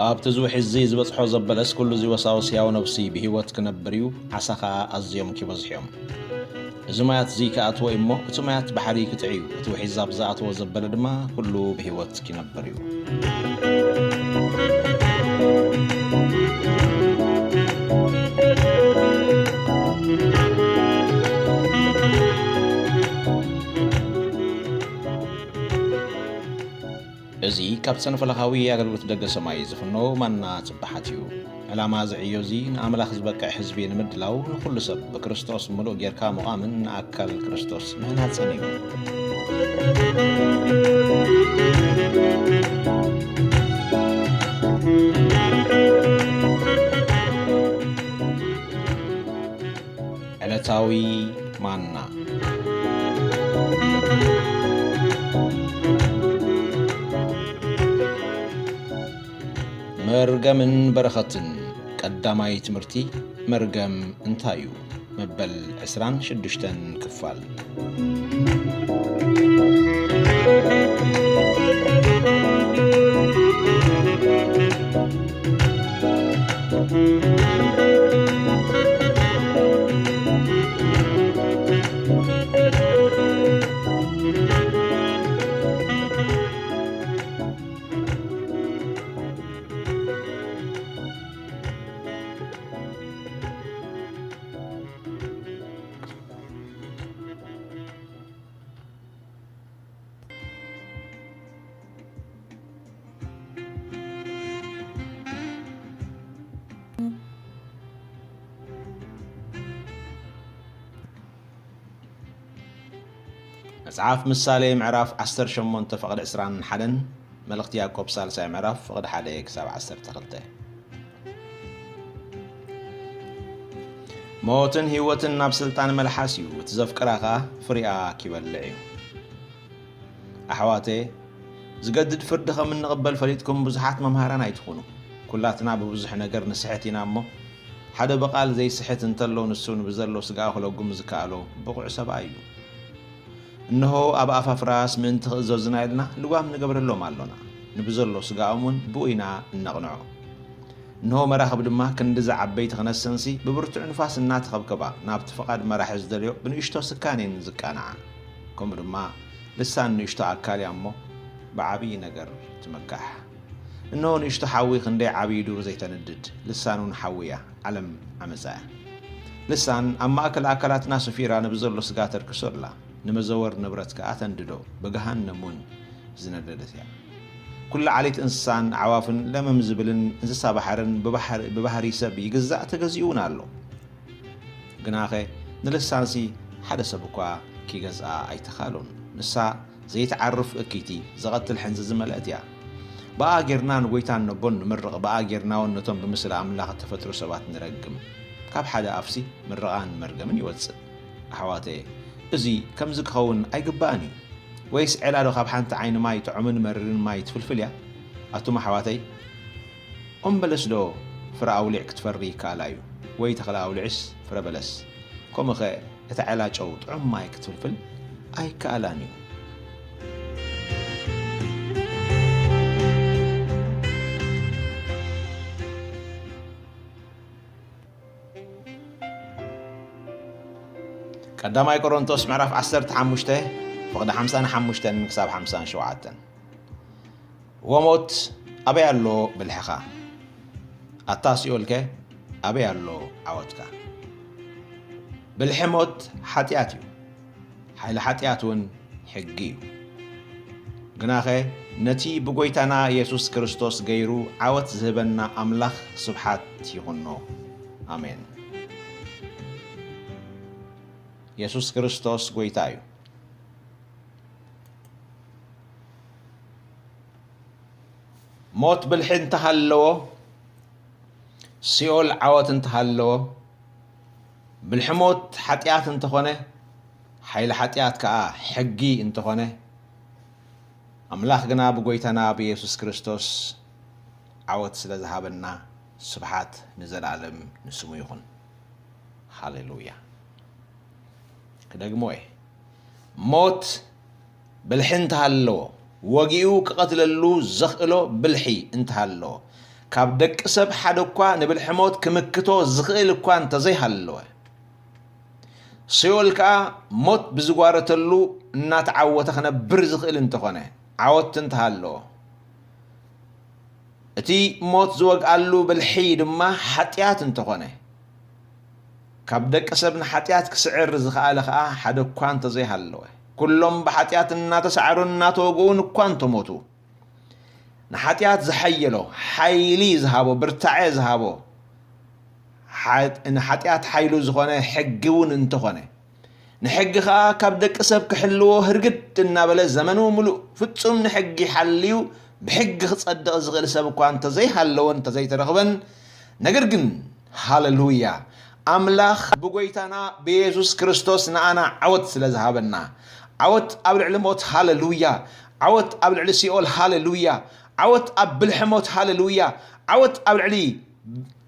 ኣብቲ እዚ ውሒዝ እዚ ዝበጽሖ ዘበለስ፣ ኩሉ እዚ ወሳውስ ሕያው ነፍሲ ብህይወት ክነብር እዩ፣ ዓሳ ኸኣ ኣዝዮም ኪበዝሑ እዮም። እዚ ማያት እዚ ክኣትዎ እዩ እሞ፣ እቲ ማያት ባሕሪ ክጥዕ እዩ፣ እቲ ውሒዝ ኣብ ዝኣትዎ ዘበለ ድማ ኩሉ ብህይወት ኪነብር እዩ። እዚ ካብ ሰንፈለኻዊ ኣገልግሎት ደገ ሰማይ ዝፍኖ ማና ጽባሓት እዩ። ዕላማ እዚ ዕዮ እዚ ንኣምላኽ ዝበቅዕ ህዝቢ ንምድላው፣ ንኹሉ ሰብ ብክርስቶስ ምሉእ ጌርካ ምዃምን ንኣካል ክርስቶስ ምህናጽን እዩ። ዕለታዊ ማና። መርገምን በረኸትን። ቀዳማይ ትምህርቲ፣ መርገም እንታይ እዩ? መበል ዕስራን ሽዱሽተን ክፋል። መጽሓፍ ምሳሌ ምዕራፍ ዓሰርተ ሸሞንተ ፍቕዲ ዕስራን ሓደን፣ መልእኽቲ ያዕቆብ ሳልሳይ ምዕራፍ ፍቕዲ ሓደ ክሳብ ዓሰርተ ክልተ። ሞትን ህይወትን ናብ ስልጣን መልሓስ እዩ፣ እቲ ዘፍቅራ ኸኣ ፍሪኣ ኪበልዕ እዩ። ኣሕዋተየ፣ ዝገድድ ፍርዲ ከም እንቕበል ፈሊጥኩም ብዙሓት መምሃራን ኣይትኹኑ። ኩላትና ብብዙሕ ነገር ንስሕት ኢና እሞ፣ ሓደ ብቓል ዘይስሕት እንተሎ ንሱ ንብዘሎ ስጋኡ ክለጉም ዝከኣሎ ብቑዕ ሰብኣይ እዩ። እንሆ ኣብ ኣፋፍራስ ምእንቲ ክእዘዙና ኢልና ልጓም ንገብረሎም ኣሎና። ንብዘሎ ስጋኦም እውን ብኡ ኢና እነቕንዖ። እንሆ መራኽብ ድማ ክንድዚ ዓበይቲ ክነሰንሲ ብብርቱዕ ንፋስ እናተኸብከባ ናብቲ ፍቓድ መራሒ ዝደልዮ ብንእሽቶ ስካን እየን ዝቃንዓ። ከምኡ ድማ ልሳን ንእሽቶ ኣካል እያ እሞ ብዓብዪ ነገር ትመካሕ። እንሆ ንእሽቶ ሓዊ ክንደይ ዓብዪ ዱር ዘይተንድድ፣ ልሳን እውን ሓዊ እያ፣ ዓለም ዓመፃ እያ። ልሳን ኣብ ማእከል ኣካላትና ሰፊራ ንብዘሎ ስጋ ተርክሶ ኣላ፣ ንመዘወር ንብረት ከኣ ተንድዶ፣ ብገሃነም እውን ዝነደደት እያ። ኩሉ ዓሌት እንስሳን ኣዕዋፍን ለመም ዝብልን እንስሳ ባሕርን ብባሕር-፣ ብባህሪ ሰብ ይግዛእ ተገዚኡ እውን ኣሎ። ግናኸ ንልሳንሲ ሓደ ሰብ እኳ ኪገዝኣ ኣይተኻሎን። ንሳ ዘይትዓርፍ እክይቲ፣ ዘቐትል ሕንዚ ዝመልአት እያ። ብኣ ጌርና ንጎይታን ነቦን ንምርቕ፣ ብኣ ጌርና እውን ነቶም ብምስሊ ኣምላኽ እተፈጥሩ ሰባት ንረግም። ካብ ሓደ ኣፍሲ ምርቓን መርገምን ይወጽእ። ኣሕዋተየ፣ እዚ ከምዚ ክኸውን ኣይግባእን እዩ። ወይስ ዔላ ዶ ካብ ሓንቲ ዓይኒ ማይ ጥዑምን መሪርን ማይ ትፍልፍል እያ? ኣቱም ኣሕዋተይ፣ ኦም በለስ ዶ ፍረ ኣውሊዕ ክትፈሪ ይከኣላ እዩ? ወይ ተኽለ ኣውሊዕስ ፍረ በለስ? ከምኡኸ እታ ዔላ ጨው ጥዑም ማይ ክትፍልፍል ኣይከኣላን እዩ። ቀዳማይ ቆሮንቶስ ምዕራፍ ዓሰርተ ሓሙሽተ ፍቕዲ ሓምሳን ሓሙሽተን ክሳብ ሓምሳን ሸውዓተን። ወሞት ኣበይ ኣሎ ብልሕኻ? ኣታ ሲኦልከ ኣበይ ኣሎ ዓወትካ? ብልሒ ሞት ሓጢኣት እዩ፣ ሓይሊ ሓጢኣት እውን ሕጊ እዩ። ግናኸ ነቲ ብጎይታና የሱስ ክርስቶስ ገይሩ ዓወት ዝህበና ኣምላኽ ስብሓት ይኹኖ። ኣሜን። የሱስ ክርስቶስ ጎይታ እዩ። ሞት ብልሒ እንተሃለዎ፣ ሲኦል ዓወት እንተሃለዎ፣ ብልሒ ሞት ሓጢኣት እንተኾነ፣ ሓይሊ ሓጢኣት ከኣ ሕጊ እንተኾነ፣ ኣምላኽ ግና ብጎይታና ብየሱስ ክርስቶስ ዓወት ስለ ዝሃበና፣ ስብሓት ንዘለኣለም ንስሙ ይኹን። ሃሌሉያ። ክደግሞ እየ። ሞት ብልሒ እንተሃለዎ፣ ወጊኡ ክቐትለሉ ዘኽእሎ ብልሒ እንተሃለዎ፣ ካብ ደቂ ሰብ ሓደ እኳ ንብልሒ ሞት ክምክቶ ዝኽእል እኳ እንተዘይሃለወ፣ ሲኦል ከኣ ሞት ብዝጓረተሉ እናተዓወተ ክነብር ዝኽእል እንተኾነ፣ ዓወት እንተሃለዎ፣ እቲ ሞት ዝወግኣሉ ብልሒ ድማ ሓጢኣት እንተኾነ፣ ካብ ደቂ ሰብ ንሓጢኣት ክስዕር ዝኸኣለ ኸኣ ሓደ እኳ እንተዘይሃለወ፣ ኩሎም ብሓጢኣት እናተሳዕሩን እናተወግኡን እኳ እንተሞቱ፣ ንሓጢኣት ዝሓየሎ፣ ሓይሊ ዝሃቦ፣ ብርታዐ ዝሃቦ፣ ሓ-፣ ንሓጢኣት ሓይሉ ዝኾነ ሕጊ እውን እንተኾነ፣ ንሕጊ ኸኣ ካብ ደቂ ሰብ ክሕልዎ ህርግድ እናበለ ዘመኑ ምሉእ ፍጹም ንሕጊ ሓልዩ ብሕጊ ክጸድቕ ዝኽእል ሰብ እኳ እንተዘይሃለወን እንተዘይተረኽበን፣ ነገር ግን፣ ሃሌሉያ፣ ኣምላኽ ብጎይታና ብየሱስ ክርስቶስ ንኣና ዓወት ስለ ዝሃበና፣ ዓወት ኣብ ልዕሊ ሞት፣ ሃሌሉያ፣ ዓወት ኣብ ልዕሊ ሲኦል፣ ሃሌሉያ፣ ዓወት ኣብ ብልሒ ሞት፣ ሃሌሉያ፣ ዓወት ኣብ ልዕሊ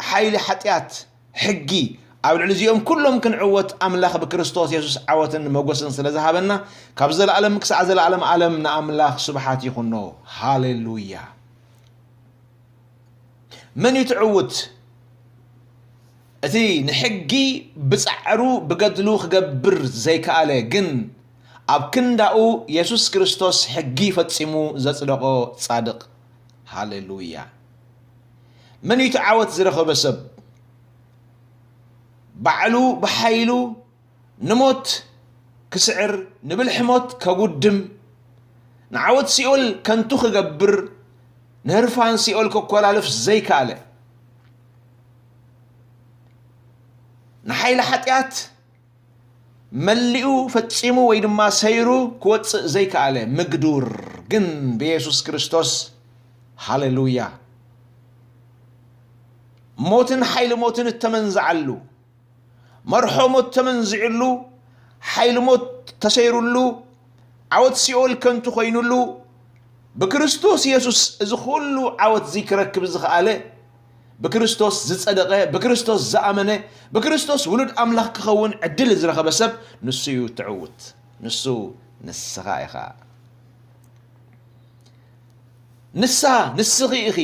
ሓይሊ ሓጢኣት፣ ሕጊ፣ ኣብ ልዕሊ እዚኦም ኩሎም ክንዕወት ኣምላኽ ብክርስቶስ የሱስ ዓወትን መጎስን ስለ ዝሃበና፣ ካብ ዘለኣለም ክሳዕ ዘለኣለም ዓለም ንኣምላኽ ስብሓት ይኹኖ። ሃሌሉያ። መን እዩ ትዕውት? እቲ ንሕጊ ብጻዕሩ ብገድሉ ክገብር ዘይከኣለ፣ ግን ኣብ ክንዳኡ የሱስ ክርስቶስ ሕጊ ፈጺሙ ዘጽደቖ ጻድቕ። ሃሌሉያ። መን እዩ እቲ ዓወት ዝረኸበ ሰብ? ባዕሉ ብሓይሉ ንሞት ክስዕር፣ ንብልሒ ሞት ከጉድም፣ ንዓወት ሲኦል ከንቱ ክገብር፣ ንህርፋን ሲኦል ከኮላልፍ ዘይከኣለ፣ ንሓይሊ ሓጢኣት መሊኡ ፈጺሙ ወይ ድማ ሰይሩ ክወጽእ ዘይከኣለ ምግዱር ግን ብየሱስ ክርስቶስ፣ ሃሌሉያ፣ ሞትን ሓይሊ ሞትን እተመንዝዓሉ፣ መርሖ ሞት ተመንዚዕሉ፣ ሓይሊ ሞት ተሰይሩሉ፣ ዓወት ሲኦል ከንቱ ኮይኑሉ፣ ብክርስቶስ የሱስ እዚ ኩሉ ዓወት እዚ ክረክብ ዝኸኣለ፣ ብክርስቶስ ዝጸደቐ፣ ብክርስቶስ ዝኣመነ፣ ብክርስቶስ ውሉድ ኣምላኽ ክኸውን ዕድል ዝረኸበ ሰብ፣ ንሱ እዩ ትዕውት። ንሱ ንስኻ ኢኻ። ንሳ፣ ንስኺ ኢኺ።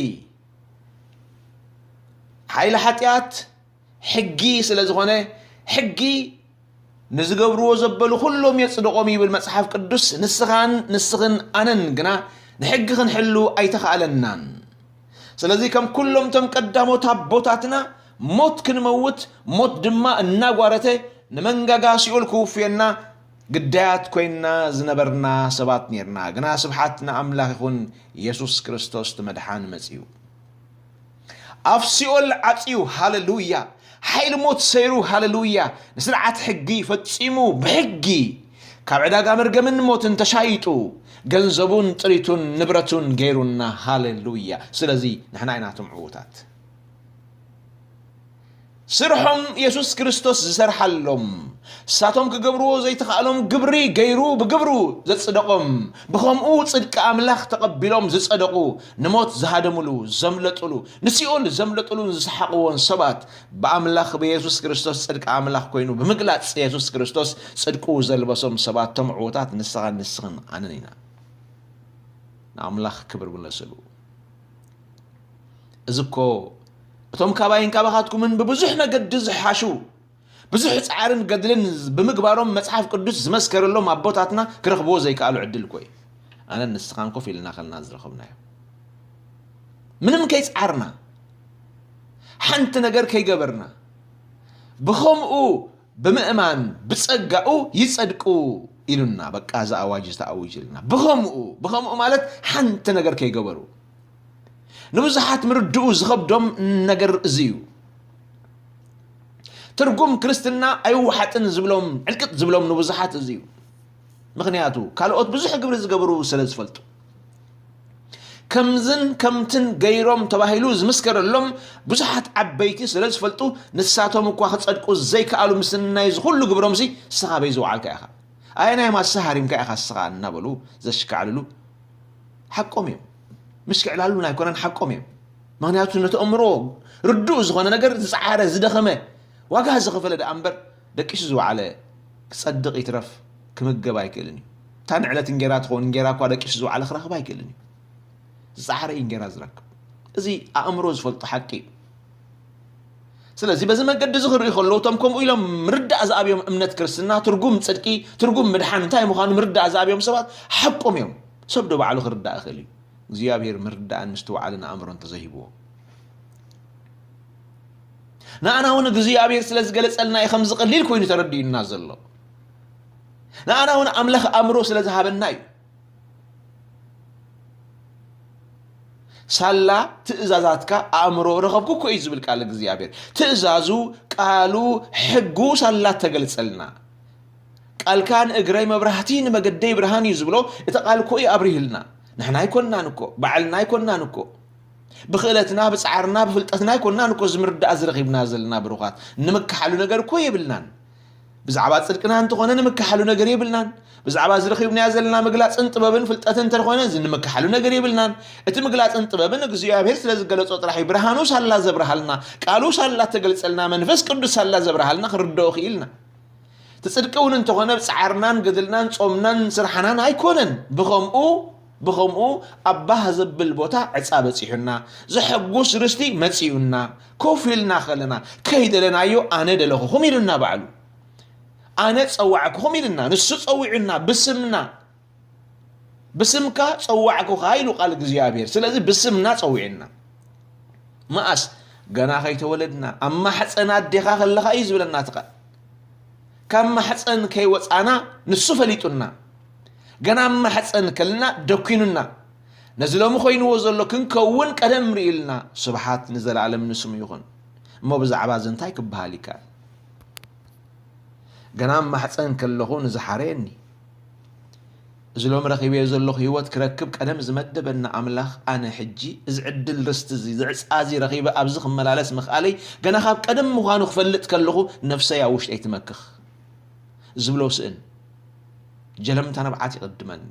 ሓይሊ ሓጢኣት ሕጊ ስለ ዝኾነ፣ ሕጊ ንዝገብርዎ ዘበሉ ኩሎም የጽድቖም ይብል መጽሓፍ ቅዱስ። ንስኻን ንስኽን ኣነን ግና ንሕጊ ክንሕሉ ኣይተኻእለናን። ስለዚ ከም ኩሎም እቶም ቀዳሞት ኣቦታትና ሞት ክንመውት፣ ሞት ድማ እናጓረተ ንመንጋጋ ሲኦል ክውፍየና ግዳያት ኮይንና ዝነበርና ሰባት ኔርና። ግና ስብሓት ንኣምላኽ ይኹን፣ የሱስ ክርስቶስ እቲ መድሓኒ መጺኡ። ኣፍ ሲኦል ዓጽዩ፣ ሃሌሉያ። ሓይሊ ሞት ሰይሩ፣ ሃሌሉያ። ንስርዓት ሕጊ ፈጺሙ፣ ብሕጊ ካብ ዕዳጋ መርገምን ሞትን ተሻይጡ፣ ገንዘቡን ጥሪቱን ንብረቱን ገይሩና፣ ሃሌሉያ። ስለዚ ንሕና ኢና እቶም ዕዉታት። ስርሖም የሱስ ክርስቶስ ዝሰርሓሎም፣ ንሳቶም ክገብርዎ ዘይተኻእሎም ግብሪ ገይሩ ብግብሩ ዘጽደቖም፣ ብኸምኡ ጽድቂ ኣምላኽ ተቐቢሎም ዝጸደቑ፣ ንሞት ዝሃደምሉ፣ ዘምለጡሉ፣ ንሲኦል ዘምለጡሉን ዝሰሓቕዎን ሰባት፣ ብኣምላኽ ብየሱስ ክርስቶስ ጽድቂ ኣምላኽ ኮይኑ ብምግላጽ የሱስ ክርስቶስ ጽድቁ ዘልበሶም ሰባት፣ እቶም ዕዉታት ንስኻን ንስኽን ኣነን ኢና። ንኣምላኽ ክብሪ ምለስሉ። እዚ እኮ እቶም ካባይን ካባኻትኩምን ብብዙሕ መገዲ ዝሓሹ፣ ብዙሕ ጻዕርን ገድልን ብምግባሮም መጽሓፍ ቅዱስ ዝመስከረሎም ኣቦታትና ክረኽብዎ ዘይከኣሉ ዕድል እኮ እዩ። ኣነን ንስኻን ኮፍ ኢልና ከለና ዝረኸብናዮ። ምንም ከይጻዕርና፣ ሓንቲ ነገር ከይገበርና፣ ብኸምኡ ብምእማን ብጸጋኡ ይጸድቁ ኢሉና። በቃ እዚ ኣዋጅ ዝተኣውጅልና። ብኸምኡ፣ ብኸምኡ ማለት ሓንቲ ነገር ከይገበሩ። ንብዙሓት ምርድኡ ዝኸብዶም ነገር እዚ እዩ። ትርጉም ክርስትና ኣይወሓጥን ዝብሎም፣ ዕልቅጥ ዝብሎም ንብዙሓት እዚ እዩ። ምኽንያቱ ካልኦት ብዙሕ ግብሪ ዝገበሩ ስለ ዝፈልጡ። ከምዝን ከምትን ገይሮም ተባሂሉ ዝምስከረሎም ብዙሓት ዓበይቲ ስለ ዝፈልጡ፣ ንሳቶም እኳ ክጸድቁ ዘይከኣሉ ምስናይ እዚ ኩሉ ግብሮምሲ፣ ንስኻ ኣበይ ዝወዓልካ ኢኻ? ኣየናይ ማሳ ሃሪምካ ኢኻ ንስኻ? እናበሉ ዘሽካዕልሉ ሓቆም እዮም። ምሽክዕላሉን ኣይኮነን፣ ሓቆም እዮም። ምኽንያቱ ነቲ ኣእምሮ ርዱእ ዝኾነ ነገር ዝጸዓረ፣ ዝደኸመ፣ ዋጋ ዝኸፈለ ደኣ እምበር፣ ደቂሱ ዝወዓለ ክጸድቕ ይትረፍ ክምገብ ኣይክእልን እዩ። እታ ንዕለት እንጌራ ትኸውን እንጌራ እኳ ደቂሱ ዝወዓለ ክረኽብ ኣይክእልን እዩ። ዝጸዓረ እዩ እንጌራ ዝረክብ። እዚ ኣእምሮ ዝፈልጦ ሓቂ እዩ። ስለዚ በዚ መገዲ እዚ ክርእዩ ከለዉ፣ እቶም ከምኡ ኢሎም ምርዳእ ዝኣብዮም እምነት ክርስትና፣ ትርጉም ጽድቂ፣ ትርጉም ምድሓን እንታይ ምዃኑ ምርዳእ ዝኣብዮም ሰባት ሓቆም እዮም። ሰብ ዶ ባዕሉ ክርዳእ ይኽእል እዩ? እግዚኣብሔር ምርዳእን ምስትውዓልን ኣእምሮ እንተዘይሂብዎ። ንኣና እውን እግዚኣብሔር ስለ ዝገለጸልና እዩ ከምዚ ቀሊል ኮይኑ ተረዲኡና ዘሎ። ንኣና እውን ኣምላኽ ኣእምሮ ስለ ዝሃበና እዩ። ሳላ ትእዛዛትካ ኣእምሮ ረኸብኩ እኮ እዩ ዝብል ቃል እግዚኣብሔር። ትእዛዙ፣ ቃሉ፣ ሕጉ ሳላ ተገልጸልና። ቃልካ ንእግረይ መብራህቲ ንመገደይ ብርሃን እዩ ዝብሎ እቲ ቃል እኮ እዩ ኣብሪህልና። ንሕና ኣይኮንናን እኮ፣ ባዕልና ኣይኮንናን እኮ። ብኽእለትና፣ ብጻዕርና፣ ብፍልጠትና ኣይኮንናን እኮ ዝምርዳእ ዝረኺብና ዘለና ብሩኻት። ንምክሓሉ ነገር እኮ የብልናን። ብዛዕባ ጽድቅና እንተኾነ ንምክሓሉ ነገር የብልናን። ብዛዕባ ዝረኺብናዮ ዘለና ምግላጽን ጥበብን ፍልጠትን እንተኾነ እዚ ንምክሓሉ ነገር የብልናን። እቲ ምግላጽን ጥበብን እግዚኣብሔር ስለ ዝገለጾ ጥራሕ እዩ። ብርሃኑ ሳላ ዘብርሃልና፣ ቃሉ ሳላ ተገልጸልና፣ መንፈስ ቅዱስ ሳላ ዘብርሃልና ክንርድኦ ክኢልና። እቲ ጽድቂ እውን እንተኾነ ብጻዕርናን ገድልናን ጾምናን ስራሕናን ኣይኮነን። ብኸምኡ ብኸምኡ ኣብ ባህ ዘብል ቦታ ዕጻ በጺሑና፣ ዘሐጉስ ርስቲ መጺኡና፣ ኮፍ ኢልና ከለና፣ ከይደለናዮ ኣነ ደለኹኹም ኢሉና ባዕሉ። ኣነ ጸዋዕኩኹም ኢልና፣ ንሱ ጸዊዑና፣ ብስምና፣ ብስምካ ጸዋዕኩኻ ኢሉ ቃል እግዚኣብሔር። ስለዚ ብስምና ጸዊዑና። መኣስ? ገና ከይተወለድና፣ ኣብ ማሕፀን ኣዴኻ ከለኻ እዩ ዝብለና እቲ ቃል። ካብ ማሕፀን ከይወፃና ንሱ ፈሊጡና። ገና ኣብ ማሕፀን ከልና ደኪኑና። ነዚ ሎሚ ኮይንዎ ዘሎ ክንከውን ቀደም ርእዩልና። ስብሓት ንዘለኣለም ንስሙ ይኹን። እሞ ብዛዕባ እዚ እንታይ ክበሃል ይከኣል? ገና ኣብ ማሕፀን ከለኹ ንዝሓረየኒ፣ እዚ ሎሚ ረኺበዮ ዘለኹ ህይወት ክረክብ ቀደም ዝመደበና ኣምላኽ፣ ኣነ ሕጂ እዚ ዕድል ርስቲ እዚ፣ እዚ ዕፃ እዚ ረኺበ ኣብዚ ክመላለስ ምኽኣለይ ገና ካብ ቀደም ምዃኑ ክፈልጥ ከለኹ ነፍሰይ ኣብ ውሽጠይ ትመክኽ። ዝብሎ ስእን ጀለምታ ንብዓት ይቕድመኒ።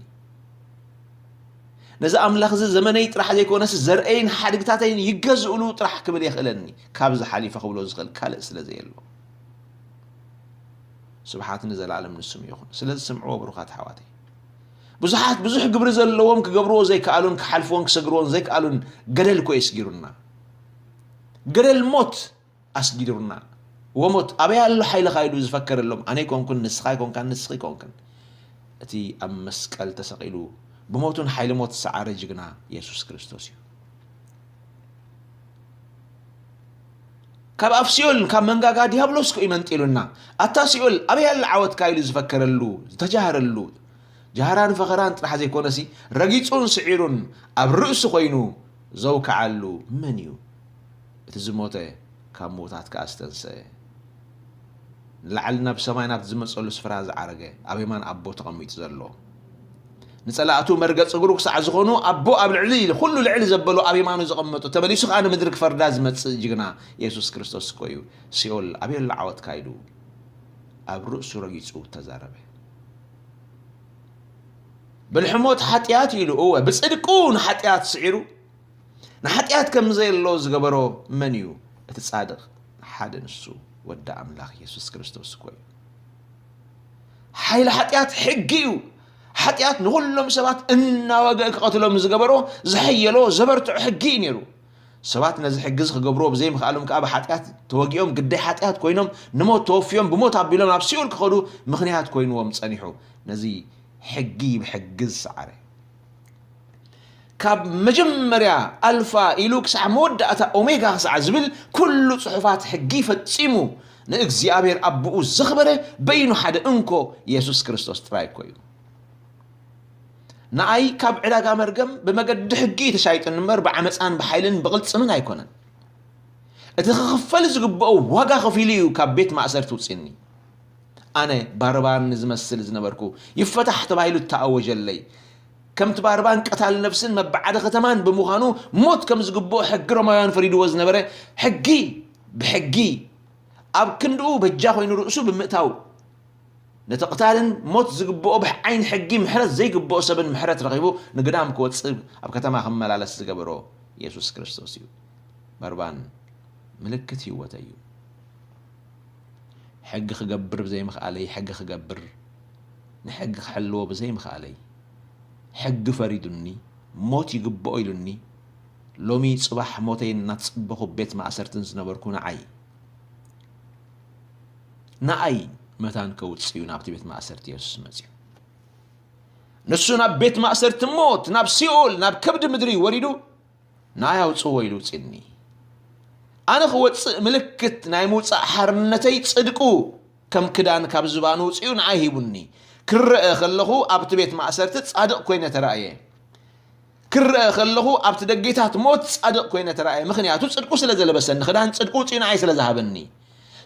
ነዚ ኣምላኽ እዚ ዘመነይ ጥራሕ ዘይኮነስ ዘርእይን ሓድግታተይን ይገዝእሉ ጥራሕ ክብል የኽእለኒ። ካብዚ ሓሊፈ ክብሎ ዝኽእል ካልእ ስለ ዘየሎ። ስብሓት ንዘለኣለም ንስሙ ይኹን። ስለዚ ስምዕዎ ብሩኻት ኣሕዋተይ። ብዙሓት ብዙሕ ግብሪ ዘለዎም ክገብርዎ ዘይከኣሉን ክሓልፍዎን ክሰግርዎን ዘይከኣሉን ገደል እኮ የስጊሩና። ገደል ሞት ኣስጊሩና። ወሞት ኣበይ ኣሎ ሓይልኻ ኢሉ ዝፈከረሎም፣ ኣነ ኣይኮንኩን፣ ንስኻ ኣይኮንካን፣ ንስኺ ኣይኮንክን። እቲ ኣብ መስቀል ተሰቒሉ ብሞቱን ሓይሊ ሞት ዝሰዓረ ጅግና የሱስ ክርስቶስ እዩ። ካብ ኣፍ ሲኦል፣ ካብ መንጋጋ ዲያብሎስ እኮ እዩ መንጢሉና። ኣታ ሲኦል ኣበይ ኣላ ዓወትካ ኢሉ ዝፈከረሉ፣ ዝተጃህረሉ፣ ጃህራን ፈኸራን ጥራሕ ዘይኮነሲ፣ ረጊጹን ስዒሩን ኣብ ርእሱ ኮይኑ ዘውከዓሉ መን እዩ? እቲ ዝሞተ ካብ ምዉታት ከኣ ዝተንስአ፣ ንላዕሊ ናብ ሰማይ ናብቲ ዝመጸሉ ስፍራ ዝዓረገ፣ ኣብ የማን ኣቦ ተቐሚጡ ዘሎ፣ ንጸላእቱ መርገጽ እግሩ ክሳዕ ዝኾኑ ኣቦ ኣብ ልዕሊ ኩሉ ልዕሊ ዘበሎ ኣብ የማኑ ዘቐመጦ፣ ተመሊሱ ከኣ ንምድሪ ክፈርዳ ዝመጽእ ጅግና የሱስ ክርስቶስ እኮ እዩ። ሲኦል ኣበይ ኣሎ ዓወትካ ኢሉ ኣብ ርእሱ ረጊጹ ተዛረበ። ብልሕሞት ሓጢኣት ኢሉ፣ እወ፣ ብጽድቁ ንሓጢኣት ስዒሩ፣ ንሓጢኣት ከም ዘየሎ ዝገበሮ መን እዩ? እቲ ጻድቕ ሓደ ንሱ፣ ወዲ ኣምላኽ የሱስ ክርስቶስ እኮ እዩ። ሓይሊ ሓጢኣት ሕጊ እዩ። ሓጢኣት ንኹሎም ሰባት እናወግአ ክቐትሎም ዝገበሮ፣ ዘሐየሎ፣ ዘበርትዖ ሕጊ እዩ ነይሩ። ሰባት ነዚ ሕጊ እዚ ክገብርዎ ብዘይምኽኣሎም ከኣ ብሓጢኣት ተወጊኦም ግዳይ ሓጢኣት ኮይኖም ንሞት ተወፍዮም ብሞት ኣቢሎም ናብ ሲኦል ክኸዱ ምኽንያት ኮይንዎም ጸኒሑ። ነዚ ሕጊ ብሕጊ ዝሰዓረ ካብ መጀመርያ ኣልፋ ኢሉ ክሳዕ መወዳእታ ኦሜጋ ክሳዕ ዝብል ኩሉ ጽሑፋት ሕጊ ፈጺሙ ንእግዚኣብሔር ኣቦኡ ዘኽበረ በይኑ ሓደ እንኮ የሱስ ክርስቶስ ጥራይ እኮ እዩ። ንኣይ ካብ ዕዳጋ መርገም ብመገዲ ሕጊ እዩ ተሻይጡኒ እምበር ብዓመፃን ብሓይልን ብቕልፅምን ኣይኮነን። እቲ ክኽፈል ዝግብኦ ዋጋ ከፊሉ እዩ ካብ ቤት ማእሰርቲ ውፅእኒ። ኣነ ባርባን ዝመስል ዝነበርኩ ይፈታሕ ተባሂሉ እተኣወጀለይ። ከምቲ ባርባን ቀታሊ ነፍስን መባዓዲ ከተማን ብምዃኑ ሞት ከም ዝግብኦ ሕጊ ሮማውያን ፈሪድዎ ዝነበረ ሕጊ ብሕጊ ኣብ ክንድኡ በጃ ኮይኑ ርእሱ ብምእታው ነቲ ቅታልን ሞት ዝግብኦ ብዓይኒ ሕጊ ምሕረት ዘይግብኦ ሰብን ምሕረት ረኺቡ ንግዳም ክወጽእ ኣብ ከተማ ክመላለስ ዝገበሮ የሱስ ክርስቶስ እዩ። በርባን ምልክት ህይወተይ እዩ። ሕጊ ክገብር ብዘይምኽኣለይ ሕጊ ክገብር፣ ንሕጊ ክሕልዎ ብዘይምኽኣለይ፣ ሕጊ ፈሪዱኒ፣ ሞት ይግብኦ ኢሉኒ፣ ሎሚ ጽባሕ ሞተይ እናተጸበኹ ቤት ማእሰርትን ዝነበርኩ ንዓይ፣ ንዓይ መታን ከውጽእ እዩ ናብቲ ቤት ማእሰርቲ የሱስ መጺኡ። ንሱ ናብ ቤት ማእሰርቲ ሞት፣ ናብ ሲኦል፣ ናብ ከብዲ ምድሪ ወሪዱ፣ ንዓይ ኣውጽዎ ኢሉ ውጺእኒ። ኣነ ክወጽእ ምልክት ናይ ምውጻእ ሓርነተይ ጽድቁ ከም ክዳን ካብ ዝባኑ ውጺኡ ንዓይ ሂቡኒ። ክረአ ከለኹ ኣብቲ ቤት ማእሰርቲ ጻድቕ ኮይነ ተራእየ። ክረአ ከለኹ ኣብቲ ደጌታት ሞት ጻድቕ ኮይነ ተራእየ። ምኽንያቱ ጽድቁ ስለ ዘለበሰኒ፣ ክዳን ጽድቁ ውጺኡ ንዓይ ስለ ዝሃበኒ።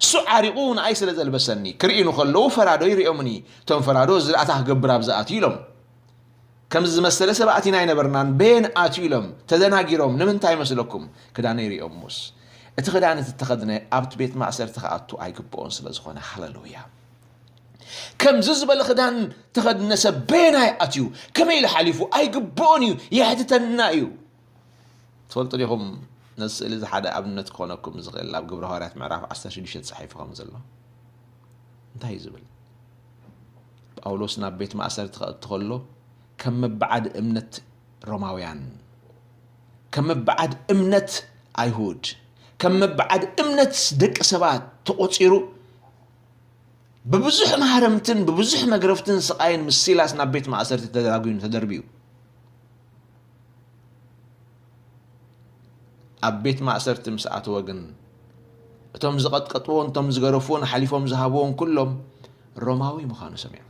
እሱ ዓሪቑ ንዓይ ስለ ዘልበሰኒ። ክርእዩኒ ከለዉ ፈራዶ ይርእዮምኒ። እቶም ፈራዶ እዚ ደኣ ታይ ክገብር ኣብዚ ኣትዩ ኢሎም። ከምዚ ዝመሰለ ሰብ ኣቲና ኣይነበርናን። በየን ኣትዩ ኢሎም ተደናጊሮም። ንምንታይ መስለኩም? ክዳነይ ርእዮምስ። እቲ ክዳን እቲ እተኸድነ ኣብቲ ቤት ማእሰርቲ ክኣቱ ኣይግብኦን ስለ ዝኾነ። ሃሌሉያ። ከምዚ ዝበለ ክዳን ተኸድነ ሰብ በየናይ ኣትዩ? ከመይ ኢሉ ሓሊፉ? ኣይግብኦን እዩ። የሕትተና እዩ። ትፈልጡ ዲኹም? ነዚ ስእሊ እዚ ሓደ ኣብነት ክኾነኩም ዝኽእል ኣብ ግብረ ሃዋርያት ምዕራፍ ዓሰርተ ሽዱሽተ ተጻሒፉ ከም ዘሎ እንታይ እዩ ዝብል? ጳውሎስ ናብ ቤት ማእሰርቲ ክኣቱ ከሎ ከም መበዓድ እምነት ሮማውያን፣ ከም መበዓድ እምነት ኣይሁድ፣ ከም መበዓድ እምነት ደቂ ሰባት ተቖጺሩ ብብዙሕ ማህረምትን ብብዙሕ መግረፍትን ስቓይን ምስ ሲላስ ናብ ቤት ማእሰርቲ ተዳጒኑ ተደርብዩ። ኣብ ቤት ማእሰርቲ ምስ ኣተወ ግን እቶም ዝቐጥቀጥዎን እቶም ዝገረፍዎን ሓሊፎም ዝሃብዎን ኩሎም ሮማዊ ምዃኑ ሰሚዖም።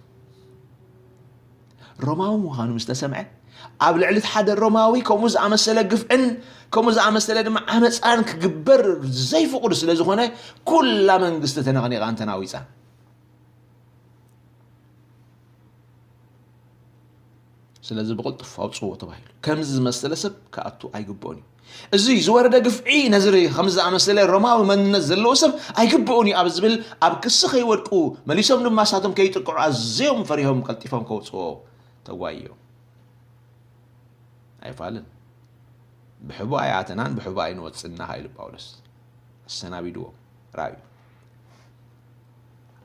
ሮማዊ ምዃኑ ምስ ተሰምዐ ኣብ ልዕሊ እቲ ሓደ ሮማዊ ከምኡ ዝኣመሰለ ግፍዕን ከምኡ ዝኣመሰለ ድማ ዓመፃን ክግበር ዘይፍቕዱ ስለ ዝኾነ ኩላ መንግስቲ ተነቕኒቓን ተናዊፃን። ስለዚ ብቕልጡፍ ኣውፅዎ ተባሂሉ። ከምዚ ዝመሰለ ሰብ ክኣቱ ኣይግብኦን እዩ። እዚ ዝወረደ ግፍዒ ነዚ ከምዚ ዝኣመሰለ ሮማዊ መንነት ዘለዎ ሰብ ኣይግብኦን እዩ ኣብ ዝብል ኣብ ክሲ ከይወድቁ መሊሶም ድማ ሳቶም ከይጥቅዑ ኣዝዮም ፈሪሆም ቀልጢፎም ከውፅዎ ተጓይዮም። ኣይፋልን። ብሕቡ ኣይኣተናን ብሕቡ ኣይንወፅእና ኢሉ ጳውሎስ ኣሰናቢድዎም። ራእዩ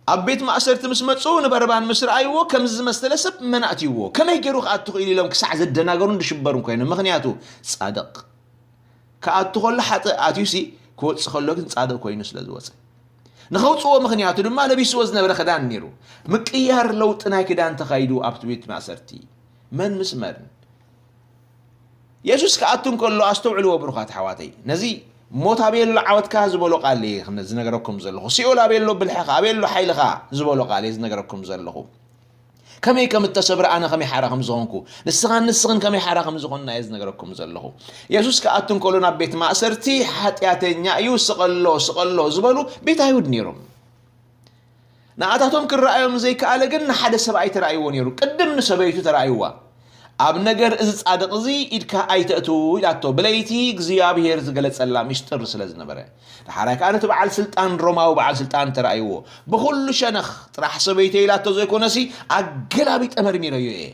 ኣብ ቤት ማእሰርቲ ምስ መፁ ንበርባን ምስ ረኣይዎ ከምዚ ዝመሰለ ሰብ መን ኣእትይዎ ከመይ ገይሩ ክኣቱ ክእል ኢሎም ክሳዕ ዝደናገሩን ዝሽበሩን ኮይኖም። ምክንያቱ ፃድቕ ክኣቱ ከሎ ሓጥእ ኣትዩሲ ክወፅእ ከሎ ግን ፃድቕ ኮይኑ ስለ ዝወፀ ንኸውፅዎ ምክንያቱ ድማ ለቢስዎ ዝነበረ ክዳን ነይሩ። ምቅያር ለውጢ ናይ ክዳን ተኻይዱ ኣብቲ ቤት ማእሰርቲ መን ምስ መን የሱስ ክኣቱ እንከሎ ኣስተውዕልዎ ብሩኻት ኣሕዋተይ። ነዚ ሞት ኣበይ ኣሎ ዓወትካ ዝበሎ ቃል እየ ዝነገረኩም ዘለኹ። ሲኦል ኣበይ ኣሎ ብልሕኻ፣ ኣበይ ኣሎ ሓይልኻ ዝበሎ ቃል እየ ዝነገረኩም ዘለኹ። ከመይ ከም እተሰብረ ኣነ ከመይ ሓራ ከም ዝኾንኩ፣ ንስኻን ንስኽን ከመይ ሓራ ከም ዝኾንና እየ ዝነገረኩም ዘለኹ። የሱስ ክኣቱ እንከሎ ናብ ቤት ማእሰርቲ ሓጢኣተኛ እዩ፣ ስቐሎ፣ ስቐሎ ዝበሉ ቤት ኣይሁድ ነይሮም። ንኣታቶም ክረኣዮም ዘይከኣለ ግን ንሓደ ሰብኣይ ተራእይዎ ነይሩ። ቅድም ንሰበይቱ ተራእይዋ። ኣብ ነገር እዚ ጻድቕ እዚ ኢድካ ኣይተእትው ኢላቶ። ብለይቲ እግዚኣብሔር ዝገለጸላ ሚስጥር ስለ ዝነበረ። ደሓራይ ከኣ ነቲ በዓል ስልጣን ሮማዊ በዓል ስልጣን ተራእይዎ። ብኹሉ ሸነኽ ጥራሕ ሰበይተይ ኢላቶ ዘይኮነሲ ኣገላቢጠ መርሚረዮ እየ።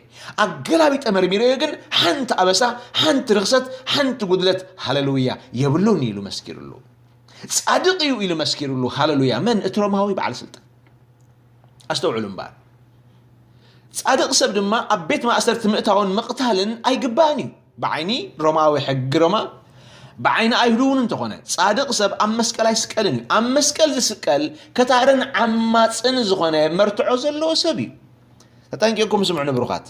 ኣገላቢጠ መርሚረዮ ግን ሓንቲ ኣበሳ፣ ሓንቲ ርኽሰት፣ ሓንቲ ጉድለት ሃለሉያ የብሉን ኢሉ መስኪርሉ። ጻድቕ እዩ ኢሉ መስኪሩሉ። ሃለሉያ። መን? እቲ ሮማዊ በዓል ስልጣን። ኣስተውዕሉ እምበኣር። ጻድቕ ሰብ ድማ ኣብ ቤት ማእሰርቲ ምእታውን ምቕታልን ኣይግባእን እዩ። ብዓይኒ ሮማዊ ሕጊ ሮማ፣ ብዓይኒ ኣይሁድ እውን እንተኾነ ጻድቕ ሰብ ኣብ መስቀል ኣይስቀልን እዩ። ኣብ መስቀል ዝስቀል ከታርን ዓማጽን ዝኾነ መርትዖ ዘለዎ ሰብ እዩ። ተጠንቂቕኩም ስምዑ ንብሩኻት።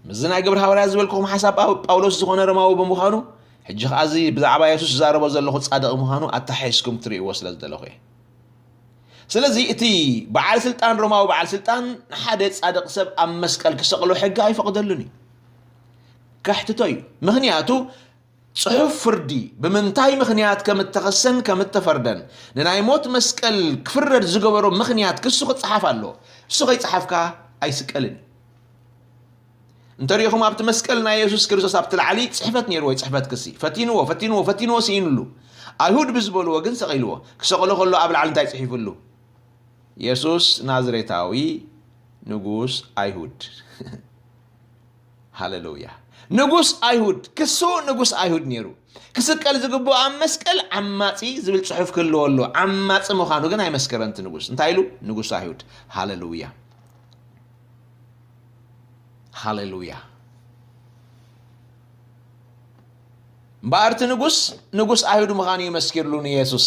ምስዚ ናይ ግብሪ ሃዋርያ ዝበልኩኹም ሓሳብ ጳው- ጳውሎስ ዝኾነ ሮማዊ ብምዃኑ ሕጂ ኸዓ እዚ ብዛዕባ የሱስ ዝዛረቦ ዘለኹ ጻድቕ ምዃኑ ኣተሓሒዝኩም ክትርእይዎ ስለ ዝደለኹ እየ። ስለዚ እቲ በዓል ስልጣን ሮማዊ በዓል ስልጣን ንሓደ ጻድቕ ሰብ ኣብ መስቀል ክሰቕሎ ሕጊ ኣይፈቕደሉን እዩ። ከሕትቶ እዩ። ምኽንያቱ ጽሑፍ ፍርዲ ብምንታይ ምኽንያት ከም እተኸሰን ከም እተፈርደን ንናይ ሞት መስቀል ክፍረድ ዝገበሮ ምኽንያት ክሱ ክጸሓፍ ኣሎ። እሱ ከይጸሓፍካ ኣይስቀልን እዩ። እንተሪኢኹም ኣብቲ መስቀል ናይ የሱስ ክርስቶስ ኣብቲ ላዕሊ ጽሕፈት ነይርዎ፣ ጽሕፈት ክሲ። ፈቲንዎ፣ ፈቲንዎ፣ ፈቲንዎ፣ ስኢኑሉ። ኣይሁድ ብዝበልዎ ግን ሰቒልዎ። ክሰቕሎ ከሎ ኣብ ላዕሊ እንታይ ጽሒፉሉ? የሱስ ናዝሬታዊ ንጉስ ኣይሁድ። ሃሌሉያ። ንጉስ ኣይሁድ፣ ክሱ ንጉስ ኣይሁድ ነይሩ። ክስቀል ዝግብኦ ኣብ መስቀል ዓማጺ ዝብል ጽሑፍ ክህልዎ ኣሎ። ዓማጺ ምዃኑ ግን ኣይመስከረን እቲ ንጉስ። እንታይ ኢሉ? ንጉስ ኣይሁድ። ሃሌሉያ። ሃሌሉያ። እምበኣር እቲ ንጉስ፣ ንጉስ ኣይሁድ ምዃኑ እዩ መስኪርሉ ንየሱስ።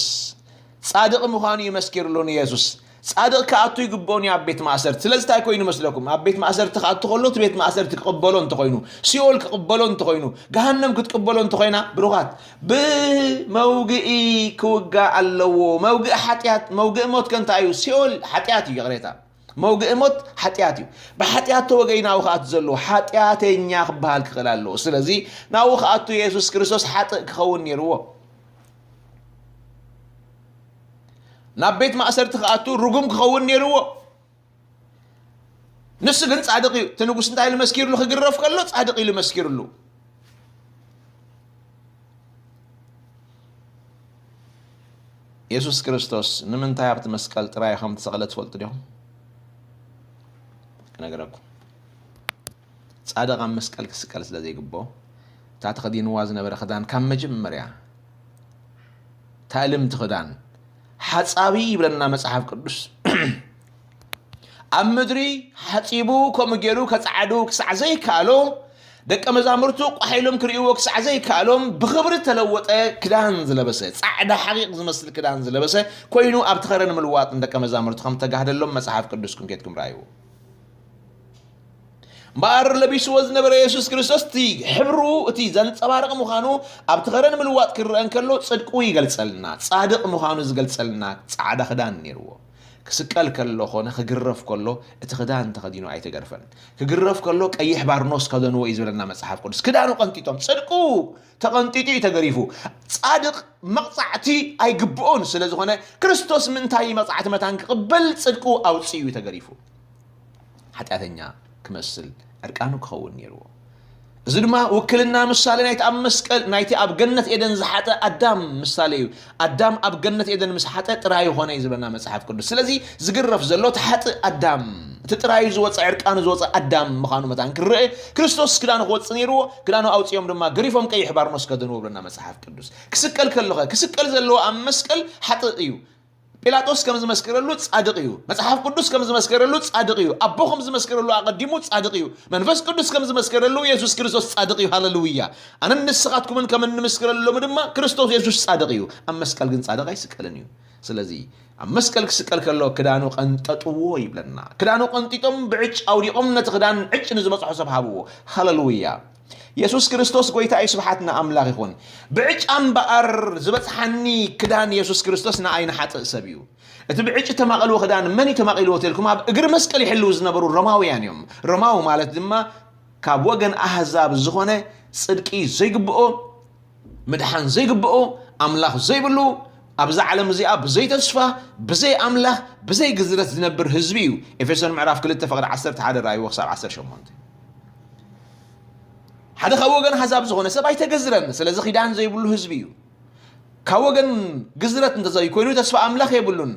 ጻድቕ ምዃኑ እዩ መስኪርሉ ንየሱስ። ጻድቕ ክኣቱ ይግብኦን እዩ ኣብ ቤት ማእሰርቲ። ስለዚ እንታይ ኮይኑ ይመስለኩም? ኣብ ቤት ማእሰርቲ ክኣቱ ከሎ፣ እቲ ቤት ማእሰርቲ ክቕበሎ እንተኾይኑ፣ ሲኦል ክቕበሎ እንተኾይኑ፣ ገሃነም ክትቅበሎ እንተኾይና፣ ብሩኻት፣ ብመውግኢ ክውጋእ ኣለዎ። መውግኢ ሓጢኣት፣ መውግኢ ሞት ከ እንታይ እዩ? ሲኦል ሓጢኣት እዩ፣ ይቕሬታ። መውግኢ ሞት ሓጢኣት እዩ። ብሓጢኣት ተወገዩ ናብኡ ክኣቱ ዘለዎ ሓጢኣተኛ ክበሃል ክኽእል ኣለዎ። ስለዚ ናብኡ ክኣቱ የሱስ ክርስቶስ ሓጥእ ክኸውን ነይርዎ። ናብ ቤት ማእሰርቲ ክኣቱ ርጉም ክኸውን ነይርዎ። ንሱ ግን ጻድቕ እዩ። እቲ ንጉስ እንታይ ኢሉ መስኪርሉ? ክግረፍ ከሎ ጻድቕ ኢሉ መስኪርሉ። የሱስ ክርስቶስ ንምንታይ ኣብቲ መስቀል ጥራይ ከም ተሰቕለ ትፈልጡ ዲኹም? ክነግረኩም። ጻድቕ ኣብ መስቀል ክስቀል ስለ ዘይግብኦ፣ እታ ተኸዲንዋ ዝነበረ ክዳን ካብ መጀመርያ፣ እታ እልምቲ ክዳን፣ ሓጻቢ ይብለና መጽሓፍ ቅዱስ። ኣብ ምድሪ ሓጺቡ፣ ከምኡ ገይሩ ከጸዓዱ ክሳዕ ዘይከኣሎ፣ ደቀ መዛሙርቱ ቋሕ ኢሎም ክርእይዎ ክሳዕ ዘይከኣሎም፣ ብኽብሪ ተለወጠ ክዳን ዝለበሰ፣ ጻዕዳ ሓቂቕ ዝመስል ክዳን ዝለበሰ ኮይኑ፣ ኣብቲ ኸረን ምልዋጥ ንደቀ መዛሙርቱ ከም ተጋህደሎም መጽሓፍ ቅዱስኩም ኬድኩም ረኣይዎ። እምበኣር ለቢስዎ ዝነበረ የሱስ ክርስቶስ፣ እቲ ሕብሩ፣ እቲ ዘንጸባርቕ ምዃኑ፣ ኣብቲ ኸረን ምልዋጥ ክረአ እንከሎ፣ ጽድቁ ይገልጸልና፣ ጻድቕ ምዃኑ ዝገልጸልና ጻዕዳ ክዳን ነይርዎ። ክስቀል ከሎ ኾነ ክግረፍ ከሎ፣ እቲ ክዳን ተኸዲኑ ኣይተገርፈን። ክግረፍ ከሎ፣ ቀይሕ ባርኖስ ከደንዎ እዩ ዝብለና መጽሓፍ ቅዱስ። ክዳኑ ቀንጢጦም፣ ጽድቁ ተቐንጢጡ እዩ ተገሪፉ። ጻድቕ መቕጻዕቲ ኣይግብኦን ስለ ዝኾነ፣ ክርስቶስ ምእንታይ መቕጻዕቲ መታን ክቕበል፣ ጽድቁ ኣውጺኡ እዩ ተገሪፉ። ሓጢኣተኛ ክመስል ዕርቃኑ ክኸውን ነይርዎ። እዚ ድማ ውክልና ምሳሌ ናይቲ ኣብ መስቀል፣ ናይቲ ኣብ ገነት ኤደን ዝሓጠ ኣዳም ምሳሌ እዩ። ኣዳም ኣብ ገነት ኤደን ምስ ሓጠ ጥራዩ ኾነ እዩ ዝብለና መጽሓፍ ቅዱስ። ስለዚ ዝግረፍ ዘሎ እቲ ሓጥእ ኣዳም፣ እቲ ጥራዩ ዝወጸ፣ ዕርቃኑ ዝወጸ ኣዳም ምዃኑ መታን ክረአ፣ ክርስቶስ ክዳኑ ክወጽእ ነይርዎ። ክዳኑ ኣውጺኦም ድማ ገሪፎም ቀይሕ ባርኖስ ከደንዎ ብለና መጽሓፍ ቅዱስ። ክስቀል ከሎኸ፣ ክስቀል ዘለዎ ኣብ መስቀል ሓጥእ እዩ። ጲላጦስ ከም ዝመስከረሉ ጻድቕ እዩ። መጽሓፍ ቅዱስ ከም ዝመስከረሉ ጻድቕ እዩ። ኣቦ ከም ዝመስከረሉ ኣቐዲሙ ጻድቕ እዩ። መንፈስ ቅዱስ ከም ዝመስከረሉ የሱስ ክርስቶስ ጻድቕ እዩ። ሃሌሉያ! ኣነን ንስኻትኩምን ከም እንምስክረሉ ድማ ክርስቶስ የሱስ ጻድቕ እዩ። ኣብ መስቀል ግን ጻድቕ ኣይስቀልን እዩ። ስለዚ ኣብ መስቀል ክስቀል ከሎ ክዳኑ ቀንጠጥዎ ይብለና። ክዳኑ ቀንጢጦም ብዕጭ ኣውዲቖም ነቲ ክዳን ዕጭ ንዝበጽሖ ሰብ ሃብዎ። ሃሌሉያ! የሱስ ክርስቶስ ጐይታ እዩ፣ ስብሓት ንኣምላኽ ይኹን። ብዕጫ እምበኣር ዝበጽሓኒ ክዳን የሱስ ክርስቶስ ንኣይ ንሓጥእ ሰብ እዩ። እቲ ብዕጭ ተማቒልዎ ክዳን መን እዩ ተማቒልዎ ተልኩም ኣብ እግሪ መስቀል ይሕልዉ ዝነበሩ ሮማውያን እዮም። ሮማዊ ማለት ድማ ካብ ወገን ኣህዛብ ዝኾነ ጽድቂ ዘይግብኦ፣ ምድሓን ዘይግብኦ፣ ኣምላኽ ዘይብሉ፣ ኣብዛ ዓለም እዚኣ ብዘይ ተስፋ፣ ብዘይ ኣምላኽ፣ ብዘይ ግዝረት ዝነብር ህዝቢ እዩ። ኤፌሶን ምዕራፍ ክልተ ፍቕዲ ዓሰርተ ሓደ ራእይዎ ክሳብ ዓሰርተ ሸሞንተ። ሓደ ካብ ወገን ኣህዛብ ዝኾነ ሰብ ኣይተገዝረን፣ ስለዚ ኪዳን ዘይብሉ ህዝቢ እዩ። ካብ ወገን ግዝረት እንተዘይኮይኑ ተስፋ ኣምላኽ የብሉን።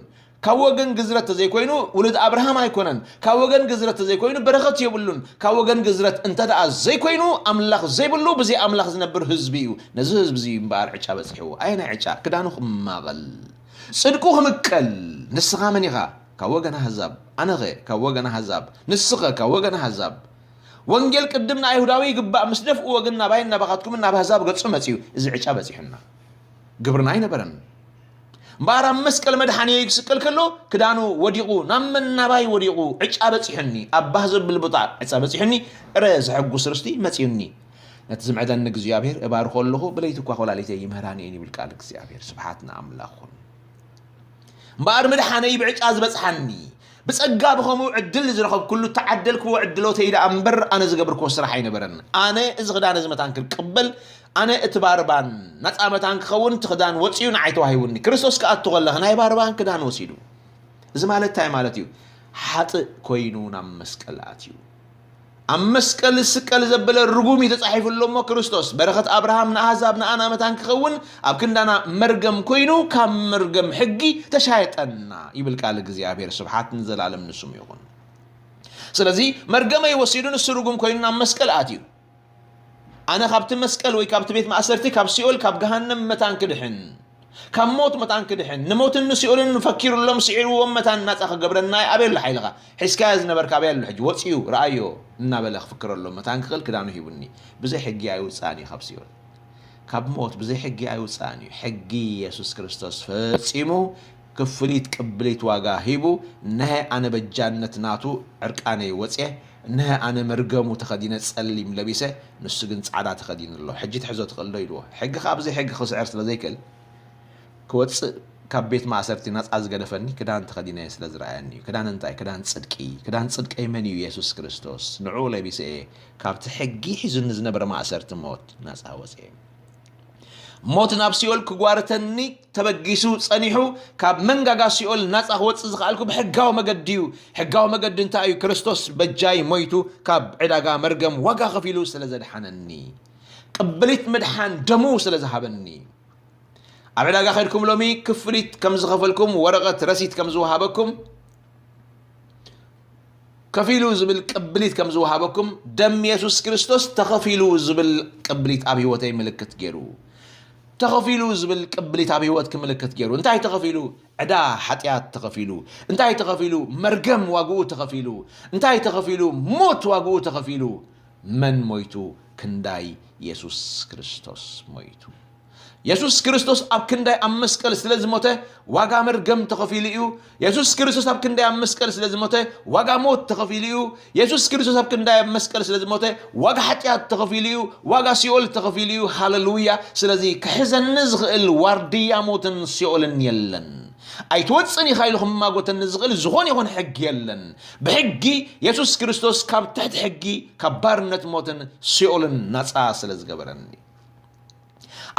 ካብ ወገን ግዝረት ተዘይኮይኑ ውሉድ ኣብርሃም ኣይኮነን። ካብ ወገን ግዝረት ተዘይኮይኑ በረኸት የብሉን። ካብ ወገን ግዝረት እንተ ደኣ ዘይኮይኑ ኣምላኽ ዘይብሉ ብዘይ ኣምላኽ ዝነብር ህዝቢ እዩ። ነዚ ህዝቢ እዚ እምበኣር ዕጫ በጺሕዎ። ኣየናይ ዕጫ? ክዳኑ ክማቐል፣ ጽድቁ ክምቀል። ንስኻ መን ኢኻ? ካብ ወገን ኣህዛብ። ኣነኸ ካብ ወገን ኣህዛብ። ንስኸ ካብ ወገን ኣህዛብ። ወንጌል ቅድም ንኣይሁዳዊ ይግባእ፣ ምስ ደፍእዎ ግን ናባይን ናባኻትኩምን ናብ ኣህዛብ ገጹ መጺኡ። እዚ ዕጫ በጺሑና። ግብርና ኣይነበረን። እምበኣር ኣብ መስቀል መድሓኒየይ ክስቀል ከሎ ክዳኑ ወዲቑ፣ ናብ መናባይ ወዲቑ፣ ዕጫ በጺሑኒ፣ ኣብ ባህ ዘብል ቦታ ዕጫ በጺሑኒ፣ እረ ዘሐጉስ ርስቲ መጺኡኒ። ነቲ ዝምዕደኒ እግዚኣብሔር እባርኾ ኣለኹ፣ ብለይቲ እኳ ኮላሊተይ ይምህራኒ እየን ይብል ቃል እግዚኣብሔር። ስብሓት ንኣምላኽ ይኹን። እምበኣር ምድሓነይ ብዕጫ ዝበጽሓኒ፣ ብጸጋ ብኸምኡ ዕድል ዝረኸብኩሉ እተዓደልክዎ ዕድሎተይ ደኣ እምበር ኣነ ዝገብርክዎ ስራሕ ኣይነበረን። ኣነ እዚ ክዳን እዚ መታን ክቅበል፣ ኣነ እቲ ባርባን ናጻ መታን ክኸውን እቲ ክዳን ወጺኡ ንዓይ ተዋሂቡኒ። ክርስቶስ ክኣቱ ከለኸ ናይ ባርባን ክዳን ወሲዱ። እዚ ማለት እንታይ ማለት እዩ? ሓጥእ ኮይኑ ናብ መስቀል ኣትዩ። ኣብ መስቀል ዝስቀል ዘበለ ርጉም እዩ ተጻሒፉ ኣሎ እሞ ክርስቶስ በረኸት ኣብርሃም ንኣህዛብ ንኣና መታን ክኸውን ኣብ ክንዳና መርገም ኮይኑ ካብ መርገም ሕጊ ተሻየጠና ይብል ቃል እግዚኣብሔር። ስብሓት ንዘላለም ንስሙ ይኹን። ስለዚ መርገመይ ወሲዱ ንሱ ርጉም ኮይኑ ናብ መስቀል ኣትዩ። ኣነ ካብቲ መስቀል ወይ ካብቲ ቤት ማእሰርቲ፣ ካብ ሲኦል፣ ካብ ገሃነም መታን ክድሕን፣ ካብ ሞት መታን ክድሕን፣ ንሞትን ንሲኦልን ፈኪሩሎም ስዒርዎም መታን ናጻ ክገብረና ኣበይ ኣሎ ሓይልኻ? ሒዝካዮ ዝነበርካ ኣበይ ኣሎ? ሕጂ ወጺኡ ረኣዮ እናበለ ክፍክረሎም መታን ክኽእል ክዳኑ ሂቡኒ። ብዘይ ሕጊ ኣይውጻእን እዩ ካብ ሲኦል። ካብ ሞት ብዘይ ሕጊ ኣይውፃእን እዩ። ሕጊ የሱስ ክርስቶስ ፈፂሙ ክፍሊት ቅብሊት ዋጋ ሂቡ፣ እነሀ ኣነ በጃነት ናቱ ዕርቃነይ ወፅየ፣ እነሀ ኣነ መርገሙ ተኸዲነ ጸሊም ለቢሰ፣ ንሱ ግን ጻዕዳ ተኸዲኑ ኣሎ። ሕጂ ትሕዞ ትኽእል ዶ? ኢልዎ። ሕጊ ከኣ ብዘይ ሕጊ ክስዕር ስለ ዘይክእል፣ ክወጽእ ካብ ቤት ማእሰርቲ ናጻ ዝገደፈኒ ክዳን ተኸዲነ ስለ ዝረኣየኒ እዩ። ክዳን እንታይ? ክዳን ጽድቂ። ክዳን ጽድቀይ መን እዩ? የሱስ ክርስቶስ። ንዕኡ ለቢሰ እየ ካብቲ ሕጊ ሒዙኒ ዝነበረ ማእሰርቲ ሞት ናጻ ወጽየ። ሞት ናብ ሲኦል ክጓርተኒ ተበጊሱ ጸኒሑ፣ ካብ መንጋጋ ሲኦል ናጻ ክወጽእ ዝኸኣልኩ ብሕጋዊ መገዲ እዩ። ሕጋዊ መገዲ እንታይ እዩ? ክርስቶስ በጃይ ሞይቱ፣ ካብ ዕዳጋ መርገም ዋጋ ከፊሉ ስለ ዘድሓነኒ፣ ቅብሊት ምድሓን ደሙ ስለ ዝሃበኒ። ኣብ ዕዳጋ ከድኩም ሎሚ ክፍሊት ከም ዝኸፈልኩም፣ ወረቐት ረሲት ከም ዝወሃበኩም፣ ከፊሉ ዝብል ቅብሊት ከም ዝወሃበኩም፣ ደም የሱስ ክርስቶስ ተኸፊሉ ዝብል ቅብሊት ኣብ ህይወተይ ምልክት ገይሩ። ተኸፊሉ ዝብል ቅብሊት ኣብ ህይወትኪ ምልክት ገይሩ። እንታይ ተኸፊሉ? ዕዳ ሓጢኣት ተኸፊሉ። እንታይ ተኸፊሉ? መርገም ዋግኡ ተኸፊሉ። እንታይ ተኸፊሉ? ሞት ዋግኡ ተኸፊሉ። መን ሞይቱ? ክንዳይ የሱስ ክርስቶስ ሞይቱ። የሱስ ክርስቶስ ኣብ ክንዳይ ኣብ መስቀል ስለ ዝሞተ ዋጋ መርገም ተኸፊሉ እዩ። የሱስ ክርስቶስ ኣብ ክንዳይ ኣብ መስቀል ስለ ዝሞተ ዋጋ ሞት ተኸፊሉ እዩ። የሱስ ክርስቶስ ኣብ ክንዳይ ኣብ መስቀል ስለ ዝሞተ ዋጋ ሓጢኣት ተኸፊሉ እዩ። ዋጋ ሲኦል ተኸፊሉ እዩ። ሃለሉያ። ስለዚ ክሕዘኒ ዝኽእል ዋርድያ ሞትን ሲኦልን የለን። ኣይትወጽእን ኢኻ ኢሉ ክማጎተኒ ዝኽእል ዝኾነ ይኹን ሕጊ የለን። ብሕጊ የሱስ ክርስቶስ ካብ ትሕቲ ሕጊ፣ ካብ ባርነት ሞትን ሲኦልን ናጻ ስለ ዝገበረኒ።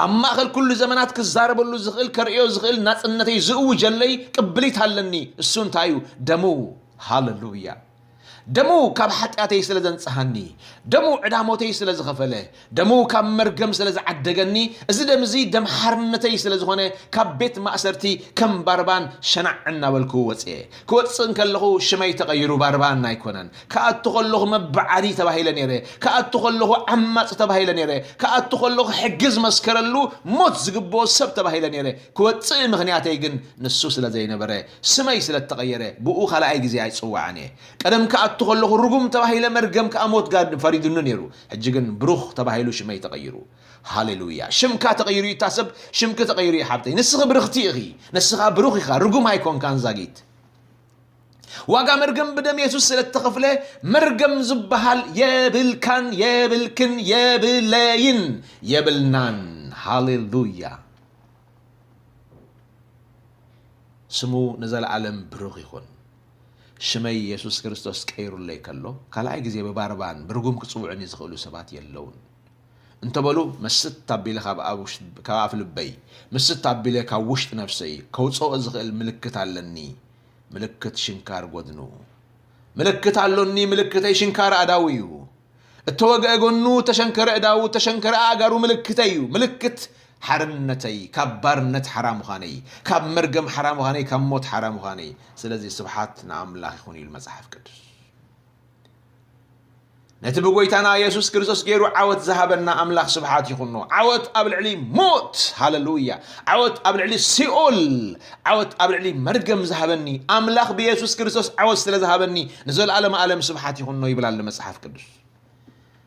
ኣብ ማእከል ኩሉ ዘመናት ክዛረበሉ ዝኽእል፣ ከርእዮ ዝኽእል ናጽነተይ ዝእውጀለይ ቅብሊት ኣለኒ። እሱ እንታይ እዩ? ደሙ። ሃለሉያ። ደሙ ካብ ሓጢኣተይ ስለ ዘንጽሃኒ፣ ደሙ ዕዳ ሞተይ ስለ ዝኸፈለ፣ ደሙ ካብ መርገም ስለ ዝዓደገኒ፣ እዚ ደም እዚ ደም ሓርነተይ ስለ ዝኾነ፣ ካብ ቤት ማእሰርቲ ከም ባርባን ሸናዕ እናበልኩ ወጽኤ። ክወጽእ እንከለኹ ሽመይ ተቐይሩ ባርባን ኣይኮነን። ክኣቱ ከለኹ መበዓዲ ተባሂለ ነይረ። ክኣቱ ከለኹ ዓማጺ ተባሂለ ነይረ። ክኣቱ ከለኹ ሕጊ ዝመስከረሉ ሞት ዝግብኦ ሰብ ተባሂለ ነይረ። ክወጽእ ምኽንያተይ ግን ንሱ ስለ ዘይነበረ፣ ስመይ ስለ እተቐየረ፣ ብኡ ካልኣይ ግዜ ኣይጽዋዕን እየ። ቀደም ክኣቱ ከለኹ ርጉም ተባሂለ፣ መርገም ከኣ ሞት ጋድ ፈሪዱኒ ነይሩ። ሕጂ ግን ብሩኽ ተባሂሉ ሽመይ ተቐይሩ። ሃሌሉያ። ሽምካ ተቐይሩ እዩ እታ ሰብ፣ ሽምኪ ተቐይሩ እዩ ሓብተይ። ንስኺ ብርኽቲ ኢኺ፣ ንስኻ ብሩኽ ኢኻ፣ ርጉም ኣይኮንካን ዛጊት። ዋጋ መርገም ብደም የሱስ ስለ እተኸፍለ፣ መርገም ዝበሃል የብልካን፣ የብልክን፣ የብለይን፣ የብልናን። ሃሌሉያ። ስሙ ንዘለኣለም ብሩኽ ይኹን። ሽመይ የሱስ ክርስቶስ ቀይሩለይ ከሎ፣ ካልኣይ ግዜ ብባርባን ብርጉም ክጽውዑኒ ዝኽእሉ ሰባት የለውን። እንተበሉ፣ መስት ኣቢለ ካብ ኣብ ውሽጥ-፣ ካብ ኣፍ ልበይ፣ ምስት ኣቢለ ካብ ውሽጢ ነፍሰይ ከውጽኦ ዝኽእል ምልክት ኣለኒ። ምልክት ሽንካር ጎድኑ። ምልክት ኣሎኒ፣ ምልክተይ ሽንካር ኣእዳዉ እዩ። እተወግአ ጎኑ፣ እተሸንከረ እዳዉ፣ እተሸንከረ ኣእጋሩ ምልክተይ እዩ። ምልክት ሓርነተይ፣ ካብ ባርነት ሓራ ምዃነይ፣ ካብ መርገም ሓራ ምዃነይ፣ ካብ ሞት ሓራ ምዃነይ። ስለዚ ስብሓት ንኣምላኽ ይኹን ኢሉ መጽሓፍ ቅዱስ። ነቲ ብጎይታና የሱስ ክርስቶስ ገይሩ ዓወት ዝሃበና ኣምላኽ ስብሓት ይኹኖ። ዓወት ኣብ ልዕሊ ሞት፣ ሃለሉያ። ዓወት ኣብ ልዕሊ ሲኦል፣ ዓወት ኣብ ልዕሊ መርገም ዝሃበኒ ኣምላኽ ብየሱስ ክርስቶስ ዓወት ስለ ዝሃበኒ ንዘለኣለም ኣለም ስብሓት ይኹኖ ይብል ኣሎ መጽሓፍ ቅዱስ።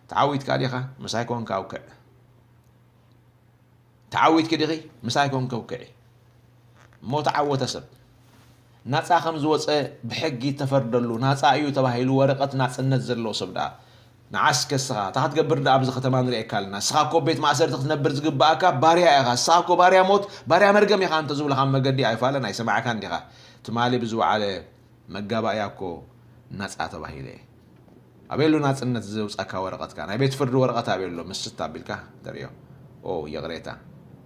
ተዓዊትካ ዲኻ? ምሳይ ኮንካ ኣውክዕ። ተዓዊትኪ ዲኺ? ምሳይ ኮንኪ ኣውክዒ። እሞ ተዓወተ ሰብ። ናጻ ከም ዝወጸ ብሕጊ ተፈርደሉ፣ ናጻ እዩ ተባሂሉ ወረቐት ናጽነት ዘለዎ ሰብ ደኣ። ንዓስከ እስኻ፣ እንታይ ክትገብር ደኣ ኣብዚ ከተማ ንርእየካ ኣለና? እስኻ እኮ ቤት ማእሰርቲ ክትነብር ዝግብኣካ ባርያ ኢኻ። እስኻ እኮ ባርያ ሞት፣ ባርያ መርገም ኢኻ እንተ ዝብሉኻ መገዲ ኣይፋለን ኣይሰማዕካን ዲኻ? ትማሊ ብዝወዓለ መጋባእያ እኮ ናጻ ተባሂለ። ኣበይ ኣሎ ናጽነት ዘውጻካ ወረቐትካ? ናይ ቤት ፍርዲ ወረቐት ኣበይ ኣሎ? ምስት ኣቢልካ ተርእዮ። ኦ፣ ይቕሬታ፣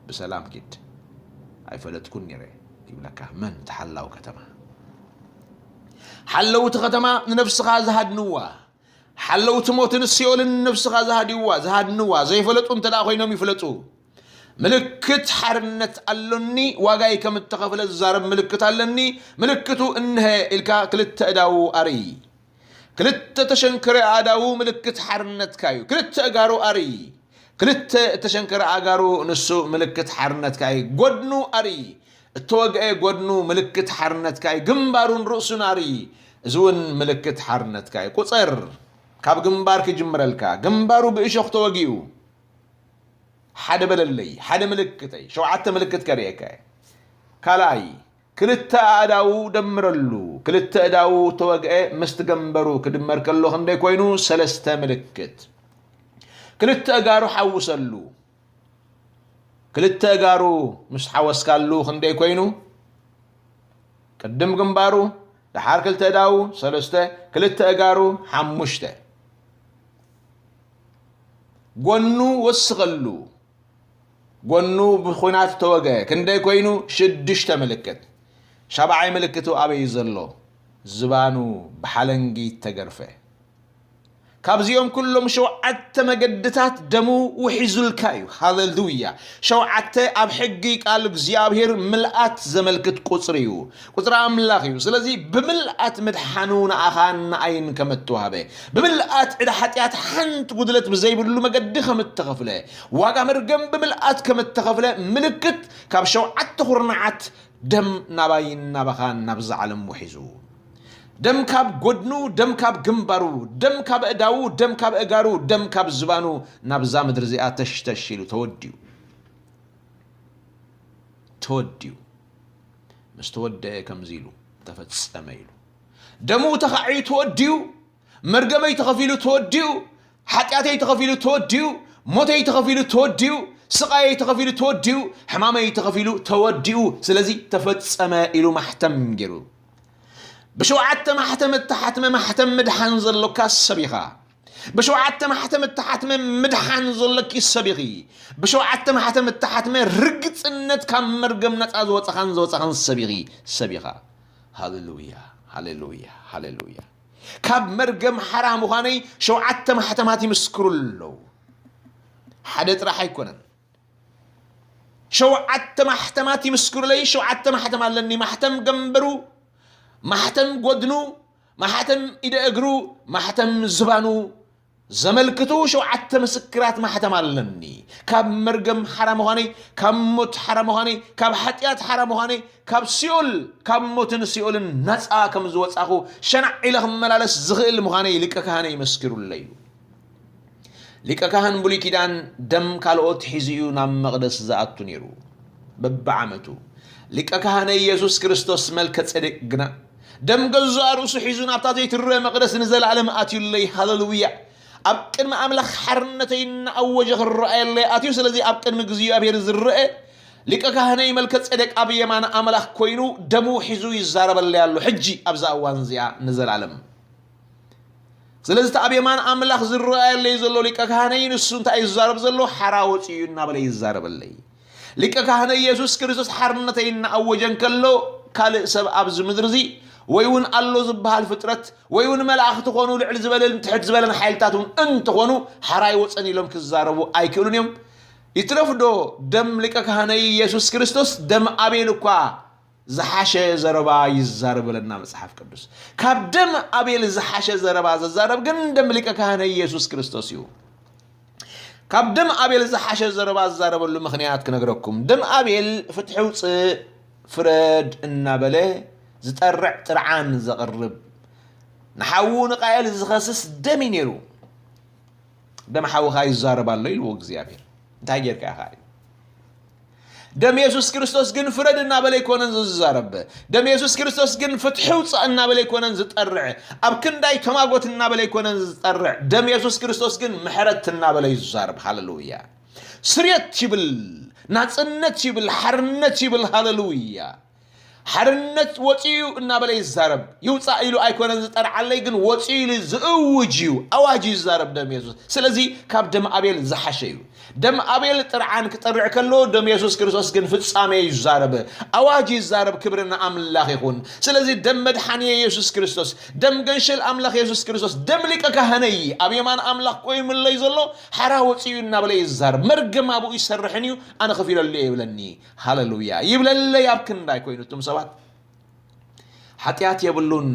ብሰላም ኪድ። ኣይፈለጥኩን ነይረ ይብለካ። መን? እቲ ሓላው ከተማ። ሓለውቲ ከተማ ንነፍስኻ ዝሃድንዋ፣ ሓለውቲ ሞትን ሲኦልን ንነፍስኻ ዝሃድዋ፣ ዝሃድንዋ፣ ዘይፈለጡ እንተ ደኣ ኮይኖም ይፍለጡ። ምልክት ሓርነት ኣሎኒ፣ ዋጋይ ከም እተኸፍለ ዝዛረብ ምልክት ኣለኒ። ምልክቱ እንሀ ኢልካ ክልተ እዳዉ ኣርይ። ክልተ ተሸንከረ ኣእዳዉ ምልክት ሓርነትካ እዩ። ክልተ እጋሩ ኣርይ። ክልተ እተሸንከረ ኣእጋሩ ንሱ ምልክት ሓርነትካ እዩ። ጎድኑ ኣርይ። እተወግአ ጎድኑ ምልክት ሓርነትካ እዩ። ግንባሩን ርእሱን ኣርይ። እዚ እውን ምልክት ሓርነትካ እዩ። ቁጸር። ካብ ግንባር ክጅምረልካ። ግንባሩ ብእሾኽ ተወጊኡ። ሓደ በለለይ፣ ሓደ ምልክተይ፣ ሸውዓተ ምልክት ከርእየካ እየ። ካልኣይ፣ ክልተ ኣእዳዉ ደምረሉ። ክልተ እዳዉ ተወግአ ምስቲ ገንበሩ ክድመር ከሎ ክንደይ ኮይኑ? ሰለስተ ምልክት። ክልተ እጋሩ ሓውሰሉ። ክልተ እጋሩ ምስ ሓወስካሉ ክንደይ ኮይኑ? ቅድም ግንባሩ፣ ደሓር ክልተ እዳዉ፣ ሰለስተ፣ ክልተ እጋሩ፣ ሓሙሽተ። ጎኑ ወስኸሉ። ጎኑ ብኹናት ተወገ። ክንደይ ኮይኑ? ሽዱሽተ ምልክት። ሻብዓይ ምልክቱ ኣበይ ዘሎ? ዝባኑ ብሓለንጊ ተገርፈ። ካብዚኦም ኩሎም ሸውዓተ መገድታት ደሙ ውሒዙልካ እዩ። ሃሌሉያ። ሸውዓተ ኣብ ሕጊ ቃል እግዚኣብሔር ምልኣት ዘመልክት ቁጽሪ እዩ። ቁጽሪ ኣምላኽ እዩ። ስለዚ ብምልኣት ምድሓኑ ንኣኻን ንኣይን ከም እተዋህበ፣ ብምልኣት ዕዳ ሓጢኣት ሓንቲ ጉድለት ብዘይብሉ መገዲ ከም እተኸፍለ፣ ዋጋ መርገም ብምልኣት ከም እተኸፍለ ምልክት ካብ ሸውዓተ ኩርናዓት ደም ናባይን ናባኻን ናብዛ ዓለም ውሒዙ። ደም ካብ ጎድኑ፣ ደም ካብ ግንባሩ፣ ደም ካብ እዳዉ፣ ደም ካብ እጋሩ፣ ደም ካብ ዝባኑ ናብዛ ምድሪ እዚኣ ተሽተሽ ኢሉ ተወዲኡ። ተወዲኡ። ምስ ተወደአ ከምዚ ኢሉ ተፈጸመ ኢሉ። ደሙ ተኻዕዩ ተወዲኡ። መርገመይ ተኸፊሉ ተወዲኡ። ሓጢኣተይ ተኸፊሉ ተወዲኡ። ሞተይ ተኸፊሉ ተወዲኡ። ስቓየይ ተኸፊሉ ተወዲኡ። ሕማመይ ተኸፊሉ ተወዲኡ። ስለዚ ተፈጸመ ኢሉ ማሕተም ገይሩ። ብሸውዓተ ማሕተም እተሓትመ ማሕተም ምድሓን ዘሎካ ሰብ ኢኻ። ብሸውዓተ ማሕተም እተሓትመ ምድሓን ዘሎኪ ሰብ ኢኺ። ብሸውዓተ ማሕተም እተሓትመ ርግጽነት ካብ መርገም ነጻ ዝወጻኻን ዝወጻኻን ሰብ ኢኺ፣ ሰብ ኢኻ። ሃሌሉያ፣ ሃሌሉያ፣ ሃሌሉያ። ካብ መርገም ሓራ ምዃነይ ሸውዓተ ማሕተማት ይምስክሩ ኣለዉ። ሓደ ጥራሕ ኣይኮነን። ሸውዓተ ማሕተማት ይምስክሩለይ። ሸውዓተ ማሕተም ኣለኒ። ማሕተም ገንበሩ፣ ማሕተም ጎድኑ፣ ማሕተም ኢደ እግሩ፣ ማሕተም ዝባኑ ዘመልክቱ ሸውዓተ ምስክራት ማሕተም ኣለኒ። ካብ መርገም ሓራ ምዃነይ፣ ካብ ሞት ሓራ ምዃነይ፣ ካብ ሓጢኣት ሓራ ምዃነይ፣ ካብ ሲኦል፣ ካብ ሞትን ሲኦልን ነጻ ከም ዝወጻኹ፣ ሸናዕ ኢለ ክመላለስ ዝኽእል ምዃነይ ሊቀ ካህነይ መስኪሩለይ እዩ። ሊቀ ካህን ብሉይ ኪዳን ደም ካልኦት ሒዙ እዩ ናብ መቕደስ ዝኣቱ ነይሩ። በብዓመቱ ሊቀ ካህነ ኢየሱስ ክርስቶስ መልከ ጼዴቅ ግና ደም ገዛእ ርእሱ ሒዙ ናብታ ዘይትረአ መቕደስ ንዘለኣለም ኣትዩለይ። ሃሌሉያ! ኣብ ቅድሚ ኣምላኽ ሓርነተይ እናኣወጀ ክረኣየለይ ኣትዩ። ስለዚ ኣብ ቅድሚ እግዚኣብሔር ዝረአ ሊቀ ካህነይ መልከ ጼዴቅ ኣብ የማን ኣምላኽ ኮይኑ ደሙ ሒዙ ይዛረበለይ ኣሎ። ሕጂ ኣብዛ እዋን እዚኣ ንዘለኣለም። ስለዚ እቲ ኣብ የማን ኣምላኽ ዝረኣየለይ ዘሎ ሊቀ ካህነይ ንሱ እንታይ እዩ ዝዛረብ ዘሎ? ሓራ ወፂኡ እናበለ ይዛረበለይ። ሊቀ ካህነ ኢየሱስ ክርስቶስ ሓርነተይ እናኣወጀ እንከሎ ካልእ ሰብ ኣብዚ ምድሪ እዚ ወይ እውን ኣሎ ዝበሃል ፍጥረት ወይ እውን መላእኽቲ ኮኑ ልዕል ዝበለን ትሕት ዝበለን ሓይልታት እውን እንተኾኑ ሓራ ኣይወፀን ኢሎም ክዛረቡ ኣይክእሉን እዮም። ይትረፍዶ ደም ሊቀ ካህነ ኢየሱስ ክርስቶስ ደም ኣቤል እኳ ዝሓሸ ዘረባ ይዛረብ ብለና መጽሓፍ ቅዱስ። ካብ ደም ኣቤል ዝሓሸ ዘረባ ዘዛረብ ግን ደም ሊቀ ካህነ ኢየሱስ ክርስቶስ እዩ። ካብ ደም ኣቤል ዝሓሸ ዘረባ ዝዛረበሉ ምኽንያት ክነግረኩም። ደም ኣቤል ፍትሒ ውፅእ ፍረድ እናበለ ዝጠርዕ ጥርዓን ዘቕርብ ንሓዉ ንቃኤል ዝኸስስ ደም እዩ ነይሩ። ደም ሓውኻ ይዛረብ ኣሎ ኢልዎ እግዚኣብሔር። እንታይ ጌርካ ኢኻ እዩ? ደም የሱስ ክርስቶስ ግን ፍረድ እናበለ ኣይኮነን ዝዛረብ። ደም የሱስ ክርስቶስ ግን ፍትሒ ውፃእ እናበለ ኣይኮነን ዝጠርዕ። ኣብ ክንዳይ ተማጎት እናበለ ኣይኮነን ዝጠርዕ። ደም የሱስ ክርስቶስ ግን ምሕረት እናበለ ይዛረብ። ሃሌሉያ። ስርየት ይብል፣ ናፅነት ይብል፣ ሓርነት ይብል። ሃሌሉያ። ሓርነት ወፂኡ እናበለ ይዛረብ። ይውፃእ ኢሉ ኣይኮነን ዝጠርዓለይ፣ ግን ወፂኡ ኢሉ ዝእውጅ እዩ። ኣዋጅ ይዛረብ ደም የሱስ። ስለዚ ካብ ደም ኣቤል ዝሓሸ እዩ። ደም ኣቤል ጥርዓን ክጠርዕ ከሎ ደም የሱስ ክርስቶስ ግን ፍጻሜ ይዛረብ። ኣዋጅ ይዛረብ። ክብሪ ንኣምላኽ ይኹን። ስለዚ ደም መድሓኒ የሱስ ክርስቶስ፣ ደም ገንሸል ኣምላኽ የሱስ ክርስቶስ፣ ደም ሊቀ ካህነይ ኣብ የማን ኣምላኽ ቆይምለይ ዘሎ ሓራ ወፂኡ እናበለ ይዛረብ። መርገም ኣብኡ ይሰርሕን እዩ፣ ኣነ ከፊለሉ እየ ይብለኒ። ሃሌሉያ ይብለለይ። ኣብ ክንዳይ ኮይኑ እቶም ሰባት ሓጢኣት የብሉን፣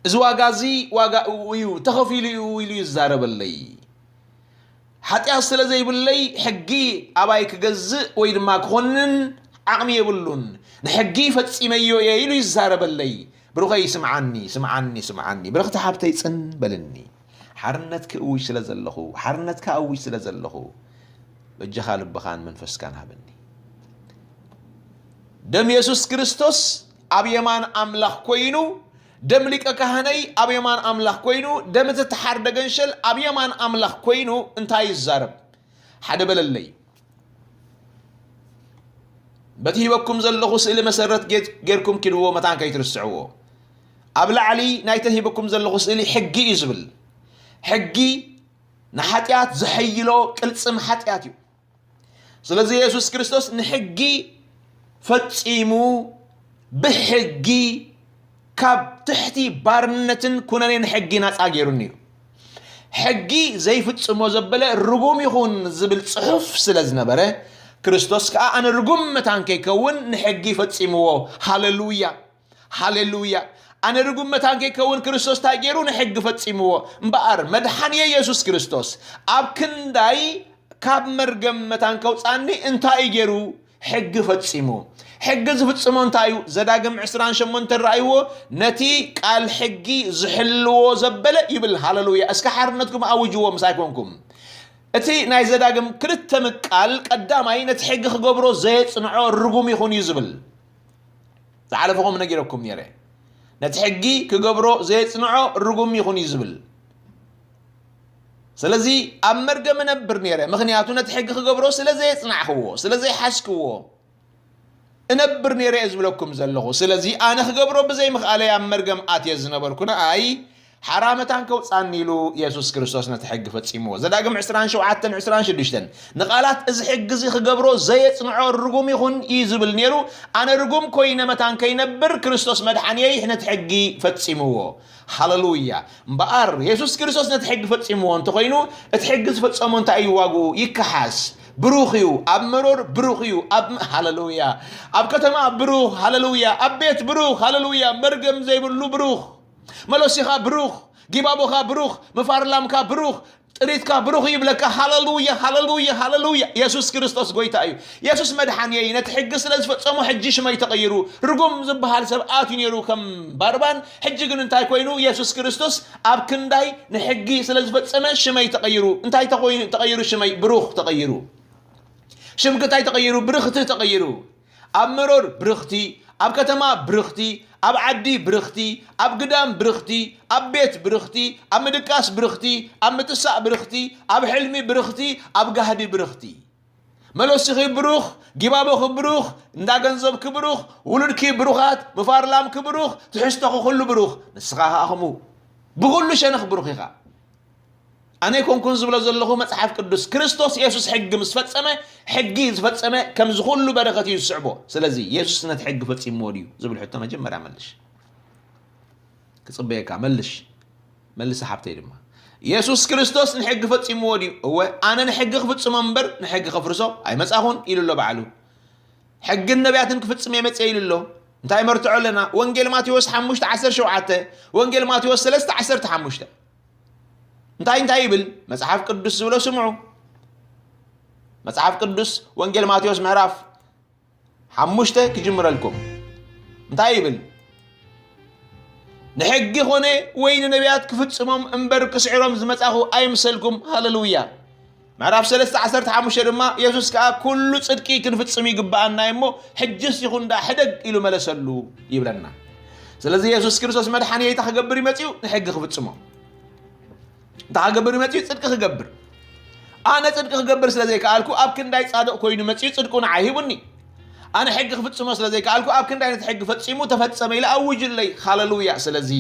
እዚ ዋጋ እዚ ዋጋ እዩ ተኸፊሉ እዩ ኢሉ ይዛረበለይ። ሓጢኣት ስለ ዘይብለይ ሕጊ ኣባይ ክገዝእ ወይ ድማ ክኾንን ዓቕሚ የብሉን፣ ንሕጊ ፈጺመዮ እየ ኢሉ ይዛረበለይ። ብሩኸይ ስምዓኒ፣ ስምዓኒ፣ ስምዓኒ። ብርኽቲ ሓብተይ ጽን በልኒ። ሓርነት ክእውጅ ስለ ዘለኹ፣ ሓርነት ክኣውጅ ስለ ዘለኹ፣ በጃኻ ልብኻን መንፈስካን ሃበኒ። ደም የሱስ ክርስቶስ ኣብ የማን ኣምላኽ ኮይኑ፣ ደም ሊቀ ካህነይ ኣብ የማን ኣምላኽ ኮይኑ፣ ደም እቲ ተሓርደ ገንሸል ኣብ የማን ኣምላኽ ኮይኑ እንታይ ይዛረብ? ሓደ በለለይ። በቲ ሂበኩም ዘለኹ ስእሊ መሰረት ጌ-፣ ጌርኩም ኪድዎ፣ መታን ከይትርስዕዎ። ኣብ ላዕሊ ናይተን ሂበኩም ዘለኹ ስእሊ ሕጊ እዩ ዝብል። ሕጊ ንሓጢኣት ዘሐይሎ ቅልጽም ሓጢኣት እዩ። ስለዚ የሱስ ክርስቶስ ንሕጊ ፈጺሙ፣ ብሕጊ ካብ ትሕቲ ባርነትን ኩነኔን ሕጊ ናጻ ገይሩኒ እዩ። ሕጊ ዘይፍጽሞ ዘበለ ርጉም ይኹን ዝብል ጽሑፍ ስለ ዝነበረ፣ ክርስቶስ ከኣ ኣነ ርጉም መታን ከይከውን ንሕጊ ፈጺምዎ። ሃሌሉያ! ሃሌሉያ! ኣነ ርጉም መታን ከይከውን ክርስቶስ እንታይ ገይሩ? ንሕጊ ፈጺምዎ። እምበኣር መድሓንየ የሱስ ክርስቶስ ኣብ ክንዳይ ካብ መርገም መታን ከውጻኒ እንታይ እዩ ገይሩ? ሕጊ ፈጺሙ። ሕጊ ዝፍጽሞ እንታይ እዩ? ዘዳግም ዕስራን ሸሞንተን ረኣይዎ፣ ነቲ ቃል ሕጊ ዝሕልዎ ዘበለ ይብል። ሃሌሉያ! እስከ ሓርነትኩም ኣውጅዎ ምሳይ ኮንኩም። እቲ ናይ ዘዳግም ክልተ ምቃል ቀዳማይ ነቲ ሕጊ ክገብሮ ዘየጽንዖ ርጉም ይኹን እዩ ዝብል። ዝሓለፈኹም ነጊረኩም ነይረ። ነቲ ሕጊ ክገብሮ ዘየጽንዖ ርጉም ይኹን እዩ ዝብል። ስለዚ ኣብ መርገም እነብር ነይረ፣ ምኽንያቱ ነቲ ሕጊ ክገብሮ ስለ ዘየጽናዕኽዎ፣ ስለ ዘይሓዝክዎ እነብር ነይረ እየ ዝብለኩም ዘለኹ። ስለዚ ኣነ ክገብሮ ብዘይምኽኣለይ ኣብ መርገም ኣትየ ዝነበርኩ ንኣይ ሓራ መታን ከውጻኒ ኢሉ የሱስ ክርስቶስ ነቲ ሕጊ ፈጺምዎ። ዘዳግም ዕስራን ሸውዓተን ዕስራን ሽዱሽተን ንቓላት እዚ ሕጊ እዚ ክገብሮ ዘየጽንዖ ርጉም ይኹን እዩ ዝብል ነይሩ። ኣነ ርጉም ኮይነ መታን ከይነብር ክርስቶስ መድሓንየይ ነቲ ሕጊ ፈጺምዎ። ሃሌሉያ! እምበኣር የሱስ ክርስቶስ ነቲ ሕጊ ፈጺምዎ እንተኾይኑ፣ እቲ ሕጊ ዝፈጸሞ እንታይ እዩ ዋግኡ? ይከሓስ። ብሩኽ እዩ። ኣብ መሮር ብሩኽ እዩ። ኣብ፣ ሃሌሉያ! ኣብ ከተማ ብሩኽ፣ ሃሌሉያ! ኣብ ቤት ብሩኽ፣ ሃሌሉያ! መርገም ዘይብሉ ብሩኽ። መሎሲኻ ብሩኽ፣ ጊባቦኻ ብሩኽ፣ ምፋርላምካ ብሩኽ፣ ጥሪትካ ብሩኽ ይብለካ። ሃሌሉያ፣ ሃሌሉያ፣ ሃሌሉያ። የሱስ ክርስቶስ ጎይታ እዩ። የሱስ መድሓንየይ ነቲ ሕጊ ስለ ዝፈጸሞ ሕጂ ሽመይ ተቐይሩ። ርጉም ዝበሃል ሰብ ኣትዩ ነይሩ ከም ባርባን፣ ሕጂ ግን እንታይ ኮይኑ? የሱስ ክርስቶስ ኣብ ክንዳይ ንሕጊ ስለ ዝፈጸመ ሽመይ ተቐይሩ። እንታይ ተኾይኑ ተቐይሩ? ሽመይ ብሩኽ ተቐይሩ። ሽምኪ እንታይ ተቐይሩ? ብርኽቲ ተቐይሩ። ኣብ መሮር ብርኽቲ፣ ኣብ ከተማ ብርኽቲ፣ ኣብ ዓዲ ብርኽቲ፣ ኣብ ግዳም ብርኽቲ፣ ኣብ ቤት ብርኽቲ፣ ኣብ ምድቃስ ብርኽቲ፣ ኣብ ምጥሳእ ብርኽቲ፣ ኣብ ሕልሚ ብርኽቲ፣ ኣብ ጋህዲ ብርኽቲ። መለሲኺ ብሩኽ፣ ጊባቦኺ ብሩኽ፣ እንዳ ገንዘብኪ ብሩኽ፣ ውሉድኪ ብሩኻት፣ ምፋርላምኪ ብሩኽ፣ ትሕዝቶኺ ኩሉ ብሩኽ። ንስኻ ኸኣ ኸምኡ። ብኹሉ ሸነኽ ብሩኽ ኢኻ። ኣነ ኣይኮንኩን ዝብሎ ዘለኹ፣ መጽሓፍ ቅዱስ፣ ክርስቶስ የሱስ ሕጊ ምስ ፈጸመ፣ ሕጊ ዝፈጸመ ከምዚ ኩሉ በረኸት እዩ ዝስዕቦ። ስለዚ የሱስ ነቲ ሕጊ ፈጺምዎ ድዩ ዝብል ሕቶ መጀመርያ መልሽ። ክጽበየካ፣ መልሽ። መልሲ ሓብተይ ድማ። የሱስ ክርስቶስ ንሕጊ ፈጺምዎ ድዩ? እወ፣ ኣነ ንሕጊ ክፍጽሞ እምበር ንሕጊ ከፍርሶ ኣይመጻኹን ኢሉ ኣሎ ባዕሉ። ሕግን ነቢያትን ክፍጽም እየ መጽየ ኢሉ ኣሎ። እንታይ መርትዖ ኣለና? ወንጌል ማቴዎስ ሓሙሽተ ዓሰርተ ሸውዓተ፣ ወንጌል ማቴዎስ ሰለስተ ዓሰርተ ሓሙሽተ። እንታይ እንታይ ይብል? መጽሓፍ ቅዱስ ዝብሎ ስምዑ። መጽሓፍ ቅዱስ ወንጌል ማቴዎስ ምዕራፍ ሓሙሽተ ክጅምረልኩም። እንታይ ይብል? ንሕጊ ኾነ ወይ ንነቢያት ክፍጽሞም እምበር ክስዕሮም ዝመጻኹ ኣይምሰልኩም። ሃሌሉያ። ምዕራፍ ሰለስተ ዓሰርተ ሓሙሽተ ድማ፣ የሱስ ከኣ፣ "ኩሉ ጽድቂ ክንፍጽም ይግብኣና እሞ፣ ሕጅስ ይኹን ደኣ ሕደግ" ኢሉ መለሰሉ ይብለና። ስለዚ የሱስ ክርስቶስ መድሓኒ እንታይ ክገብር እዩ መጺኡ? ንሕጊ ክፍጽሞ። እንታይ ክገብር እዩ መጺኡ? ጽድቂ ክገብር። ኣነ ጽድቂ ክገብር ስለ ዘይከኣልኩ፣ ኣብ ክንዳይ ጻድቕ ኮይኑ መጺኡ ጽድቁ ንዓይ ሂቡኒ። ኣነ ሕጊ ክፍጽሞ ስለ ዘይከኣልኩ፣ ኣብ ክንዳይ ነቲ ሕጊ ፈጺሙ ተፈጸመ ኢለ ኣውጅለይ። ሃሌሉያ። ስለዚ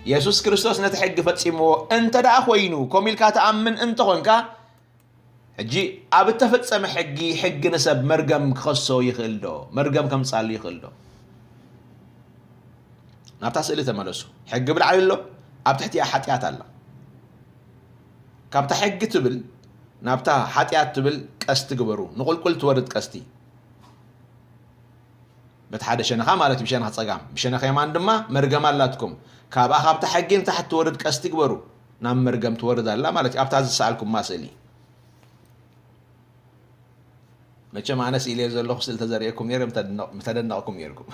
የሱስ ክርስቶስ ነቲ ሕጊ ፈጺምዎ እንተ ደኣ ኮይኑ፣ ከምኡ ኢልካ ትኣምን እንተኾንካ፣ ሕጂ ኣብ እተፈጸመ ሕጊ፣ ሕጊ ንሰብ መርገም ክኸሶ ይኽእል ዶ? መርገም ከምጻሉ ይኽእል ዶ? ናብታ ስእሊ ተመለሱ። ሕጊ ብላዕሊ ኣሎ፣ ኣብ ትሕቲኣ ሓጢኣት ኣላ። ካብታ ሕጊ ትብል ናብታ ሓጢኣት ትብል ቀስቲ ግበሩ። ንቑልቁል ትወርድ ቀስቲ። በቲ ሓደ ሸነኻ ማለት እዩ፣ ብሸነኽ ጸጋም። ብሸነኽ የማን ድማ መርገም ኣላትኩም። ካብኣ ካብታ ሕጊ ንታሕቲ ትወርድ ቀስቲ ግበሩ። ናብ መርገም ትወርድ ኣላ ማለት እዩ። ኣብታ ዝሰኣልኩማ ስእሊ። መቸም ኣነ ስኢለዮ ዘለኹ ስእሊ ተዘርእየኩም ነይረ፣ ምተደነቕ-፣ ምተደነቕኩም ነይርኩም።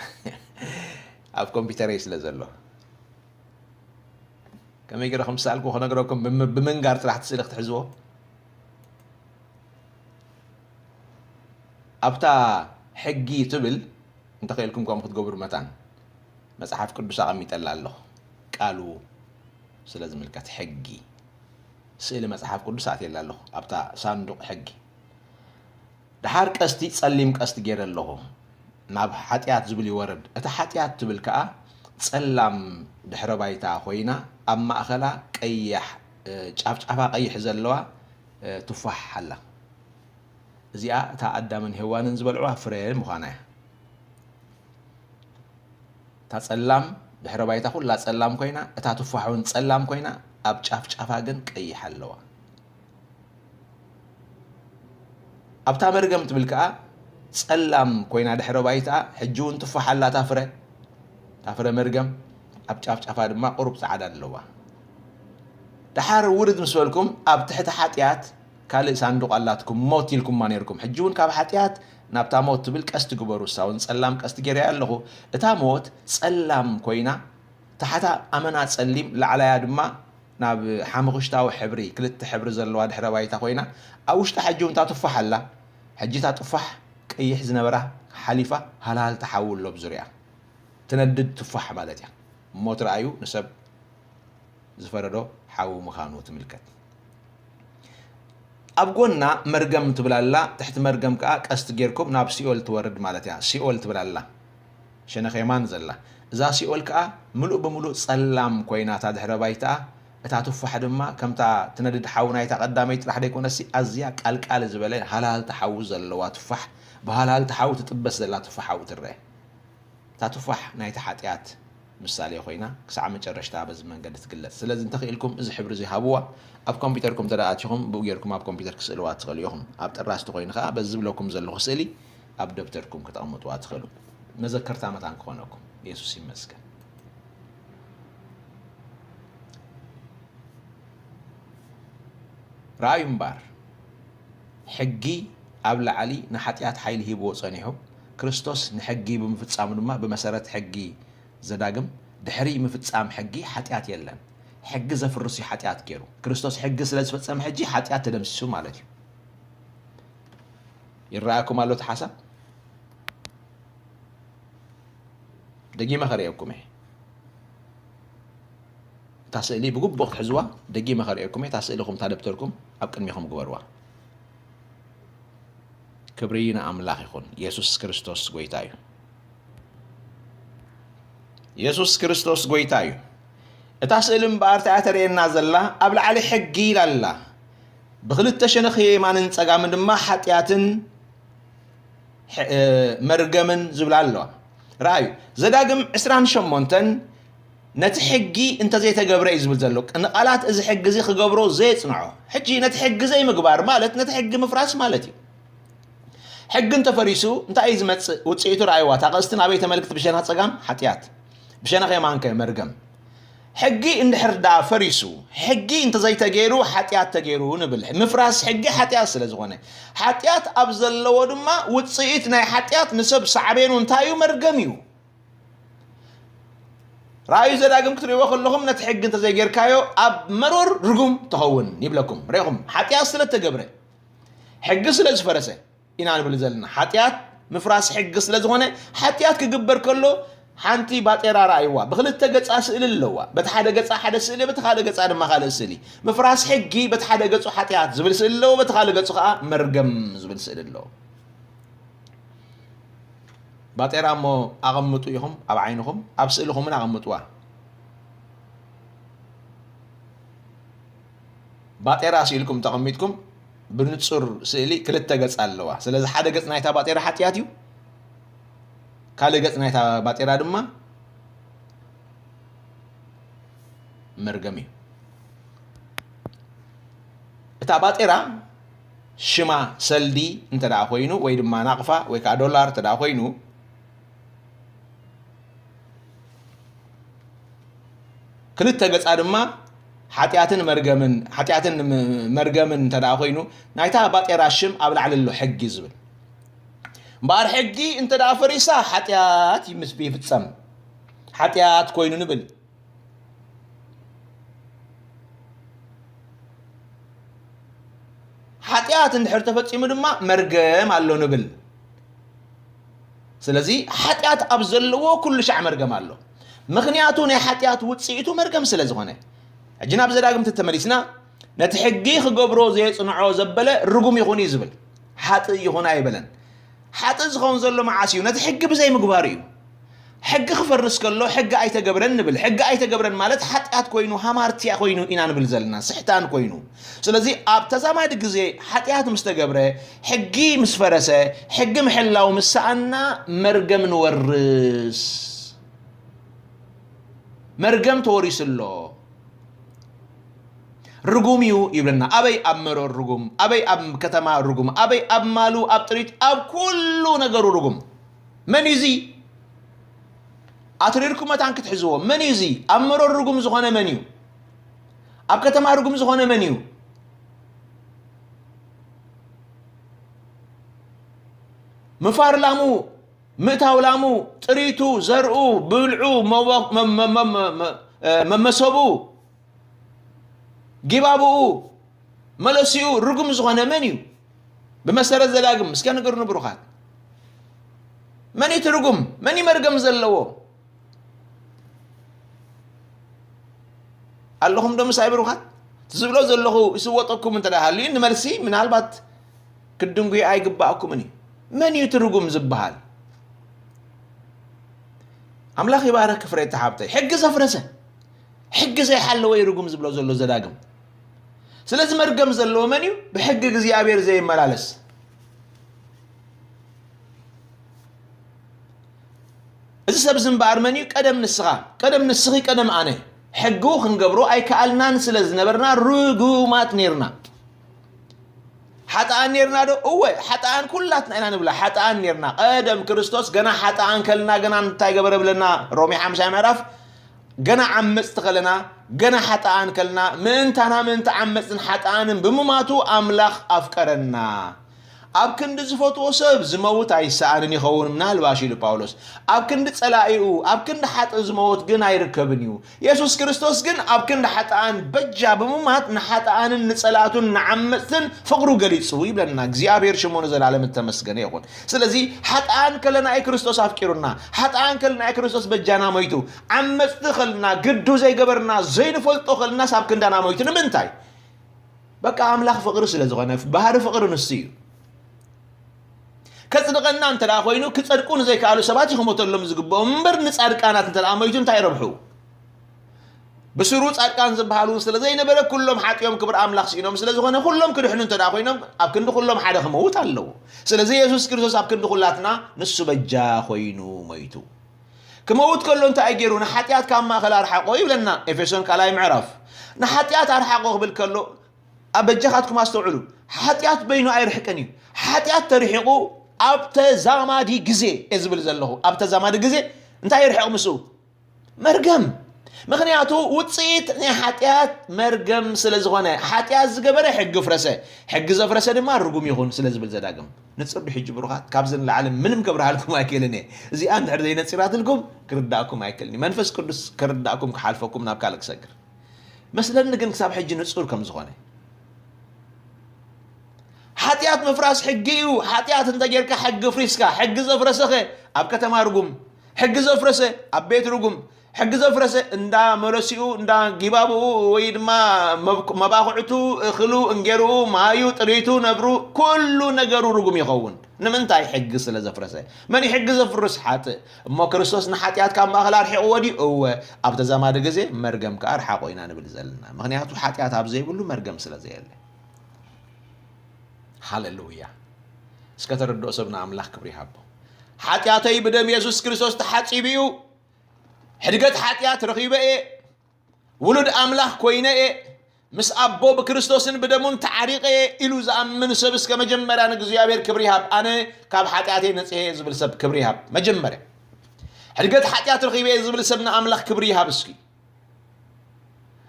ኣብ ኮምፒውተረይ ስለ ዘሎ። ከመይ ገይረ ከም ዝሰኣልኩ ክነግረኩም፣ ብም-፣ ብምንጋር ጥራሕ እቲ ስእሊ ክትሕዝዎ። ኣብታ ሕጊ ትብል እንተኽእልኩም ከምኡ ክትገብሩ መታን መጽሓፍ ቅዱስ ኣቐሚጠላ ኣለኹ። ቃሉ ስለ ዝምልከት ሕጊ፣ ስእሊ መጽሓፍ ቅዱስ ኣትየላ ኣለኹ ኣብታ ሳንዱቕ ሕጊ። ደሓር ቀስቲ፣ ጸሊም ቀስቲ ገይረ ኣለኹ፣ ናብ ሓጢኣት ዝብል ይወርድ። እታ ሓጢኣት ትብል ከኣ ጸላም ድሕረ ባይታ ኮይና፣ ኣብ ማእከላ ቀያሕ፣ እ፣ ጫፍጫፋ ቀይሕ ዘለዋ፣ እ፣ ቱፋሕ ኣላ። እዚኣ እታ ኣዳምን ሄዋንን ዝበልዕዋ ፍረ ምዃና እያ። እታ ጸላም ድሕረ ባይታ ኩላ ጸላም ኮይና፣ እታ ቱፋሕ እውን ጸላም ኮይና፣ ኣብ ጫፍ ጫፋ ግን ቀይሕ ኣለዋ። ኣብታ መርገም ትብል ከኣ ጸላም ኮይና ድሕረ ባይታ፣ ሕጂ እውን ቱፋሕ ኣላ እታ ፍረ፣ እታ ፍረ መርገም፣ ኣብ ጫፍ ጫፋ ድማ ቁሩብ ጻዕዳ ኣለዋ። ደሓር ውርድ ምስ በልኩም፣ ኣብ ትሕቲ ሓጢኣት ካልእ ሳንዱቕ ኣላትኩም፣ ሞት ኢልኩማ ነይርኩም። ሕጂ እውን ካብ ሓጢኣት ናብታ ሞት ትብል ቀስቲ ግበሩ። እሳ እውን ጸላም ቀስቲ ገይረያ ኣለኹ። እታ ሞት ጸላም ኮይና፣ ታሕታ ኣመና ጸሊም፣ ላዕላያ ድማ ናብ ሓመኹሽታዊ ሕብሪ፣ ክልተ ሕብሪ ዘለዋ ድሕረ ባይታ ኮይና፣ ኣብ ውሽጣ ሕጂ እውን እታ ቱፋሕ ኣላ። ሕጂ እታ ጡፋሕ ቀይሕ ዝነበራ ሓሊፋ፣ ሃልሃልቲ ሓዊ ኣሎ ብዙርያ። ትነድድ ቱፋሕ ማለት እያ። ሞት ረኣዩ ንሰብ ዝፈረዶ ሓዊ ምዃኑ ትምልከት። ኣብ ጎና መርገም ትብል ኣላ፣ ትሕቲ መርገም ከኣ ቀስቲ ጌርኩም ናብ ሲኦል ትወርድ ማለት እያ። ሲኦል ትብል ኣላ፣ ሸነኽ የማን ዘላ። እዛ ሲኦል ከኣ ምሉእ ብምሉእ ጸላም ኮይና እታ ድሕረ ባይታኣ፣ እታ ቱፋሕ ድማ ከምታ ትነድድ ሓዊ ናይታ ቀዳመይቲ ጥራሕ ደይኮነሲ፣ ኣዝያ ቃልቃል ዝበለ ሃልሃልቲ ሓዊ ዘለዋ ቱፋሕ፣ ብሃልሃልቲ ሓዊ ትጥበስ ዘላ ቱፋሕ ኣብኡ ትረአ። እታ ቱፋሕ ናይቲ ሓጢኣት ምሳሌ ኮይና፣ ክሳዕ መጨረሽታ በዚ መንገዲ ትግለጽ። ስለዚ እንተኽኢልኩም እዚ ሕብሪ እዚ ሃብዋ። ኣብ ኮምፒውተርኩም እንተ ደኣ ኣቲኹም፣ ብኡ ጌርኩም ኣብ ኮምፒውተር ክስእልዋ ትኽእሉ ኢኹም። ኣብ ጥራዝ ተኾይኑ ከኣ በዚ ዝብለኩም ዘለኹ ስእሊ ኣብ ደብተርኩም ክተቕምጥዋ ትኽእሉ። መዘከርታ መታን ክኾነኩም። የሱስ ይመስገን። ረኣዩ እምበኣር፣ ሕጊ ኣብ ላዕሊ ንሓጢኣት ሓይሊ ሂብዎ ጸኒሑ፣ ክርስቶስ ንሕጊ ብምፍጻሙ ድማ ብመሰረት ሕጊ ዘዳግም፣ ድሕሪ ምፍጻም ሕጊ ሓጢኣት የለን። ሕጊ ዘፍርስ እዩ ሓጢኣት ገይሩ። ክርስቶስ ሕጊ ስለ ዝፈጸመ ሕጂ ሓጢኣት ተደምሲሱ ማለት እዩ። ይረኣየኩም ኣሎ እቲ ሓሳብ? ደጊመ ከርእየኩም እየ። እታ ስእሊ ብግቡእ ክትሕዝዋ ደጊመ ከርእየኩም እየ። እታ ስእልኹም፣ እታ ደብተርኩም ኣብ ቅድሚኹም ግበርዋ። ክብሪ ንኣምላኽ ይኹን። የሱስ ክርስቶስ ጎይታ እዩ። የሱስ ክርስቶስ ጎይታ እዩ። እታ ስእሊ እምበኣር እንታይ እያ ተርእየና ዘላ? ኣብ ላዕሊ ሕጊ ኢላ ኣላ። ብኽልተ ሸነኽ የማንን ጸጋምን ድማ ሓጢኣትን ሕ-፣ እ፣ መርገምን ዝብላ ኣለዋ። ረኣዩ፣ ዘዳግም ዕስራን ሸሞንተን ነቲ ሕጊ እንተዘይተገብረ እዩ ዝብል ዘሎ። ንቓላት እዚ ሕጊ እዚ ክገብሮ ዘየጽንዖ። ሕጂ ነቲ ሕጊ ዘይምግባር ማለት ነቲ ሕጊ ምፍራስ ማለት እዩ። ሕጊ እንተፈሪሱ እንታይ እዩ ዝመጽእ? ውጽኢቱ ረኣይዋ። እታ ቀስቲ ናበይ ተመልክት? ብሸነኽ ጸጋም ሓጢኣት፣ ብሸነኽ የማንከ መርገም። ሕጊ እንድሕር ደኣ ፈሪሱ፣ ሕጊ እንተዘይተገይሩ ሓጢኣት ተገይሩ ንብል። ምፍራስ ሕጊ ሓጢኣት ስለ ዝኾነ፣ ሓጢኣት ኣብ ዘለዎ ድማ ውጽኢት ናይ ሓጢኣት ንሰብ ሳዕቤኑ እንታይ እዩ? መርገም እዩ። ረኣዩ ዘዳግም ክትርእይዎ ከለኹም ነቲ ሕጊ እንተዘይጌርካዮ ኣብ መሮር ርጉም ትኸውን ይብለኩም። ርኢኹም፣ ሓጢኣት ስለ እተገብረ፣ ሕጊ ስለ ዝፈረሰ ኢና ንብል ዘለና። ሓጢኣት ምፍራስ ሕጊ ስለ ዝኾነ፣ ሓጢኣት ክግበር ከሎ ሓንቲ ባጤራ ረኣይዋ። ብኽልተ ገጻ ስእሊ ኣለዋ። በቲ ሓደ ገጻ ሓደ ስእሊ፣ በቲ ካልእ ገጻ ድማ ካልእ ስእሊ። ምፍራስ ሕጊ በቲ ሓደ ገጹ ሓጢኣት ዝብል ስእሊ ኣለዎ፣ በቲ ካልእ ገጹ ከኣ መርገም ዝብል ስእሊ ኣለዎ። ባጤራ እሞ ኣቐምጡ ኢኹም ኣብ ዓይንኹም፣ ኣብ ስእልኹም እውን ኣቐምጥዋ። ባጤራ ስኢልኩም ተቐሚጥኩም ብንጹር ስእሊ ክልተ ገጽ ኣለዋ። ስለዚ ሓደ ገጽ ናይታ ባጤራ ሓጢኣት እዩ፣ ካልእ ገጽ ናይታ ባጤራ ድማ መርገም እዩ። እታ ባጤራ ሽማ ሰልዲ እንተ ደኣ ኮይኑ ወይ ድማ ናቕፋ ወይ ከኣ ዶላር እንተ ደኣ ኮይኑ፣ ክልተ ገጻ ድማ ሓጢኣትን መርገምን፣ ሓጢኣትን ም-፣ መርገምን እንተ ደኣ ኮይኑ፣ ናይታ ባጤራ ሽም ኣብ ላዕሊ ኣሎ ሕጊ ዝብል። እምበኣር ሕጊ እንተ ደኣ ፈሪሳ ሓጢኣት ይምስ-፣ ይፍጸም። ሓጢኣት ኮይኑ ንብል። ሓጢኣት እንድሕር ተፈጺሙ ድማ መርገም ኣሎ ንብል። ስለዚ ሓጢኣት ኣብ ዘለዎ ኩሉ ሻዕ መርገም ኣሎ። ምኽንያቱ ናይ ሓጢኣት ውፅኢቱ መርገም ስለ ዝኾነ። ሕጂ ናብ ዘዳግም ተመሊስና፣ ነቲ ሕጊ ክገብሮ ዘየጽንዖ ዘበለ ርጉም ይኹን እዩ ዝብል። ሓጥእ ይኹን ኣይበለን። ሓጥእ ዝኸውን ዘሎ መዓስ እዩ? ነቲ ሕጊ ብዘይምግባሩ እዩ። ሕጊ ክፈርስ ከሎ ሕጊ ኣይተገብረን ንብል። ሕጊ ኣይተገብረን ማለት ሓጢኣት ኮይኑ፣ ሃማርትያ ኮይኑ ኢና ንብል ዘለና፣ ስሕታን ኮይኑ። ስለዚ ኣብ ተዛማዲ ግዜ ሓጢኣት ምስ ተገብረ፣ ሕጊ ምስ ፈረሰ፣ ሕጊ ምሕላው ምስ ሰኣና መርገም ንወርስ። መርገም ተወሪሱ ኣሎ። ርጉም እዩ ይብለና። ኣበይ ኣብ መሮር ርጉም፣ ኣበይ ኣብ ከተማ ርጉም፣ ኣበይ ኣብ ማሉ፣ ኣብ ጥሪት፣ ኣብ ኩሉ ነገሩ ርጉም። መን እዩ እዚ? ኣትሪርኩም መታን ክትሕዝዎ። መን እዩ እዚ? ኣብ መሮር ርጉም ዝኾነ መን እዩ? ኣብ ከተማ ርጉም ዝኾነ መን እዩ? ምፋር ላሙ፣ ምእታው ላሙ፣ ጥሪቱ፣ ዘርኡ፣ ብልዑ፣ መወ-፣ መ-፣ መ-፣ መ-፣ መ-፣ መ-፣ እ፣ መመሰቡ፣ ጊባብኡ፣ መለሲኡ ርጉም ዝኾነ መን እዩ? ብመሰረት ዘዳግም እስከ ንገሩኒ ብሩኻት። መን እዩ እቲ ርጉም? መን እዩ መርገም ዘለዎ? ኣለኹም ዶ ምሳይ ብሩኻት? እቲ ዝብሎ ዘለኹ ይስወጠኩም እንተ ደኣ ሃልዩ፣ ንመልሲ ምናልባት ክትድንጉዩ ኣይግባኣኩምን እዩ። መን እዩ እቲ ርጉም ዝበሃል? ኣምላኽ ይባረክ ፍሬ ተሓብተይ። ሕጊ ዘፍረሰ፣ ሕጊ ዘይሓለወ እዩ ርጉም ዝብሎ ዘሎ ዘዳግም። ስለዚ መርገም ዘለዎ መን እዩ? ብሕጊ እግዚኣብሔር ዘይመላለስ። እዚ ሰብ እዚ እምበኣር መን እዩ? ቀደም ንስኻ፣ ቀደም ንስኺ፣ ቀደም ኣነ። ሕጊ ክንገብሮ ኣይከኣልናን ስለ ዝነበርና ርጉማት ኔርና። ሓጥኣን ኔርና ዶ? እወ፣ ሓጥኣን ኩላትና ኢና ንብላ፣ ሓጥኣን ኔርና። ቀደም ክርስቶስ ገና ሓጥኣን ከልና፣ ገና እንታይ ገበረ ብለና? ሮሜ ሓምሻይ ምዕራፍ፣ ገና ዓመጽቲ ከለና፣ ገና ሓጥኣን ከልና፣ ምእንታና ምእንቲ ዓመጽትን ሓጥኣንን ብምማቱ ኣምላኽ ኣፍቀረና። ኣብ ክንዲ ዝፈትዎ ሰብ ዝመውት ኣይሰኣንን ይኸውን ምናልባሽ ኢሉ ጳውሎስ። ኣብ ክንዲ ጸላኢኡ፣ ኣብ ክንዲ ሓጥእ ዝመውት ግን ኣይርከብን እዩ። የሱስ ክርስቶስ ግን ኣብ ክንዲ ሓጥኣን በጃ ብምማት ንሓጥኣንን ንጸላእቱን ንዓመጽትን ፍቕሩ ገሊጹ ይብለና። እግዚኣብሔር ሽሙ ንዘላለም እተመስገነ ይኹን። ስለዚ ሓጥኣን ከለና እዩ ክርስቶስ ኣፍቂሩና። ሓጥኣን ከለና እዩ ክርስቶስ በጃና ሞይቱ። ዓመጽቲ ከልና፣ ግዱ ዘይገበርና፣ ዘይንፈልጦ ከልናስ ኣብ ክንዳና ሞይቱ። ንምንታይ? በቃ ኣምላኽ ፍቕሪ ስለ ዝኾነ፣ ባህሪ ፍቕሪ ንሱ እዩ። ከጽድቐና እንተ ደኣ ኮይኑ፣ ክጸድቁ ንዘይከኣሉ ሰባት እዩ ክሞተሎም ዝግብኦም እምበር፣ ንጻድቃናት እንተ ደኣ ሞይቱ እንታይ ረብሑ? ብስሩ ጻድቃን ዝበሃሉ እውን ስለ ዘይነበረ፣ ኩሎም ሓጢኦም ክብሪ ኣምላኽ ስኢኖም ስለ ዝኾነ፣ ኩሎም ክድሕኑ እንተ ደኣ ኮይኖም፣ ኣብ ክንዲ ኩሎም ሓደ ክመውት ኣለዎ። ስለዚ የሱስ ክርስቶስ ኣብ ክንዲ ኩላትና ንሱ በጃ ኮይኑ ሞይቱ። ክመውት ከሎ እንታይ ገይሩ? ንሓጢኣት ካብ ማእኸል ኣርሓቆ ይብለና ኤፌሶን ካልኣይ ምዕራፍ። ንሓጢኣት ኣርሓቆ ክብል ከሎ፣ ኣብ በጃኻትኩም ኣስተውዕሉ። ሓጢኣት በይኑ ኣይርሕቅን እዩ። ሓጢኣት ተርሒቑ ኣብ ተዛማዲ ግዜ እየ ዝብል ዘለኹ። ኣብ ተዛማዲ ግዜ እንታይ ይርሕቕ ምስኡ? መርገም። ምኽንያቱ ውፅኢት ናይ ሓጢኣት መርገም ስለ ዝኾነ፣ ሓጢኣት ዝገበረ ሕጊ ፍረሰ፣ ሕጊ ዘፍረሰ ድማ ርጉም ይኹን ስለ ዝብል ዘዳግም። ንፅር ዶ ሕጂ ብሩኻት? ካብዚ ንላዕሊ ምንም ከብርሃልኩም ኣይክእልን እየ። እዚኣ እንድሕር ዘይነፂራትልኩም ክርዳእኩም ኣይክእልን እዩ። መንፈስ ቅዱስ ክርዳእኩም ክሓልፈኩም ናብ ካልእ ክሰግር። መስለኒ ግን ክሳብ ሕጂ ንጹር ከም ዝኾነ። ሓጢኣት ምፍራስ ሕጊ እዩ። ሓጢኣት እንተ ጌርካ ሕጊ ፍሪስካ፣ ሕጊ ዘፍረሰኸ ኣብ ከተማ ርጉም፣ ሕጊ ዘፍረሰ ኣብ ቤት ርጉም፣ ሕጊ ዘፍረሰ እንዳ መለሲኡ፣ እንዳ ጊባብኡ ወይ ድማ መብ-፣ መባኹዕቱ፣ እኽሉ፣ እንጌርኡ፣ ማዩ፣ ጥሪቱ፣ ነብሩ፣ ኩሉ ነገሩ ርጉም ይኸውን። ንምንታይ? ሕጊ ስለ ዘፍረሰ። መን እዩ ሕጊ ዘፍርስ? ሓጥእ። እሞ ክርስቶስ ንሓጢኣት ካብ ማእኸል ኣርሒቕዎ ድዩ? እወ። ኣብ ተዛማዲ ግዜ መርገም ከኣ ኣርሓቖ ኢና ንብል ዘለና። ምኽንያቱ ሓጢኣት ኣብ ዘይብሉ መርገም ስለ ዘየለ። ሃሌሉያ። እስከ ተረድኦ ሰብ ንኣምላኽ ክብሪ ይሃቦ። ሓጢኣተይ ብደም የሱስ ክርስቶስ ተሓጺቡ እዩ። ሕድገት ሓጢኣት ረኺበ እየ። ውሉድ ኣምላኽ ኮይነ እየ፣ ምስ ኣቦ ብክርስቶስን ብደሙን ተዓሪቐ እየ ኢሉ ዝኣምን ሰብ እስከ መጀመርያ ንእግዚኣብሔር ክብሪ ይሃብ። ኣነ ካብ ሓጢኣተይ ነጽሄ እየ ዝብል ሰብ ክብሪ ይሃብ። መጀመርያ ሕድገት ሓጢኣት ረኺበ እየ ዝብል ሰብ ንኣምላኽ ክብሪ ይሃብ እስኪ።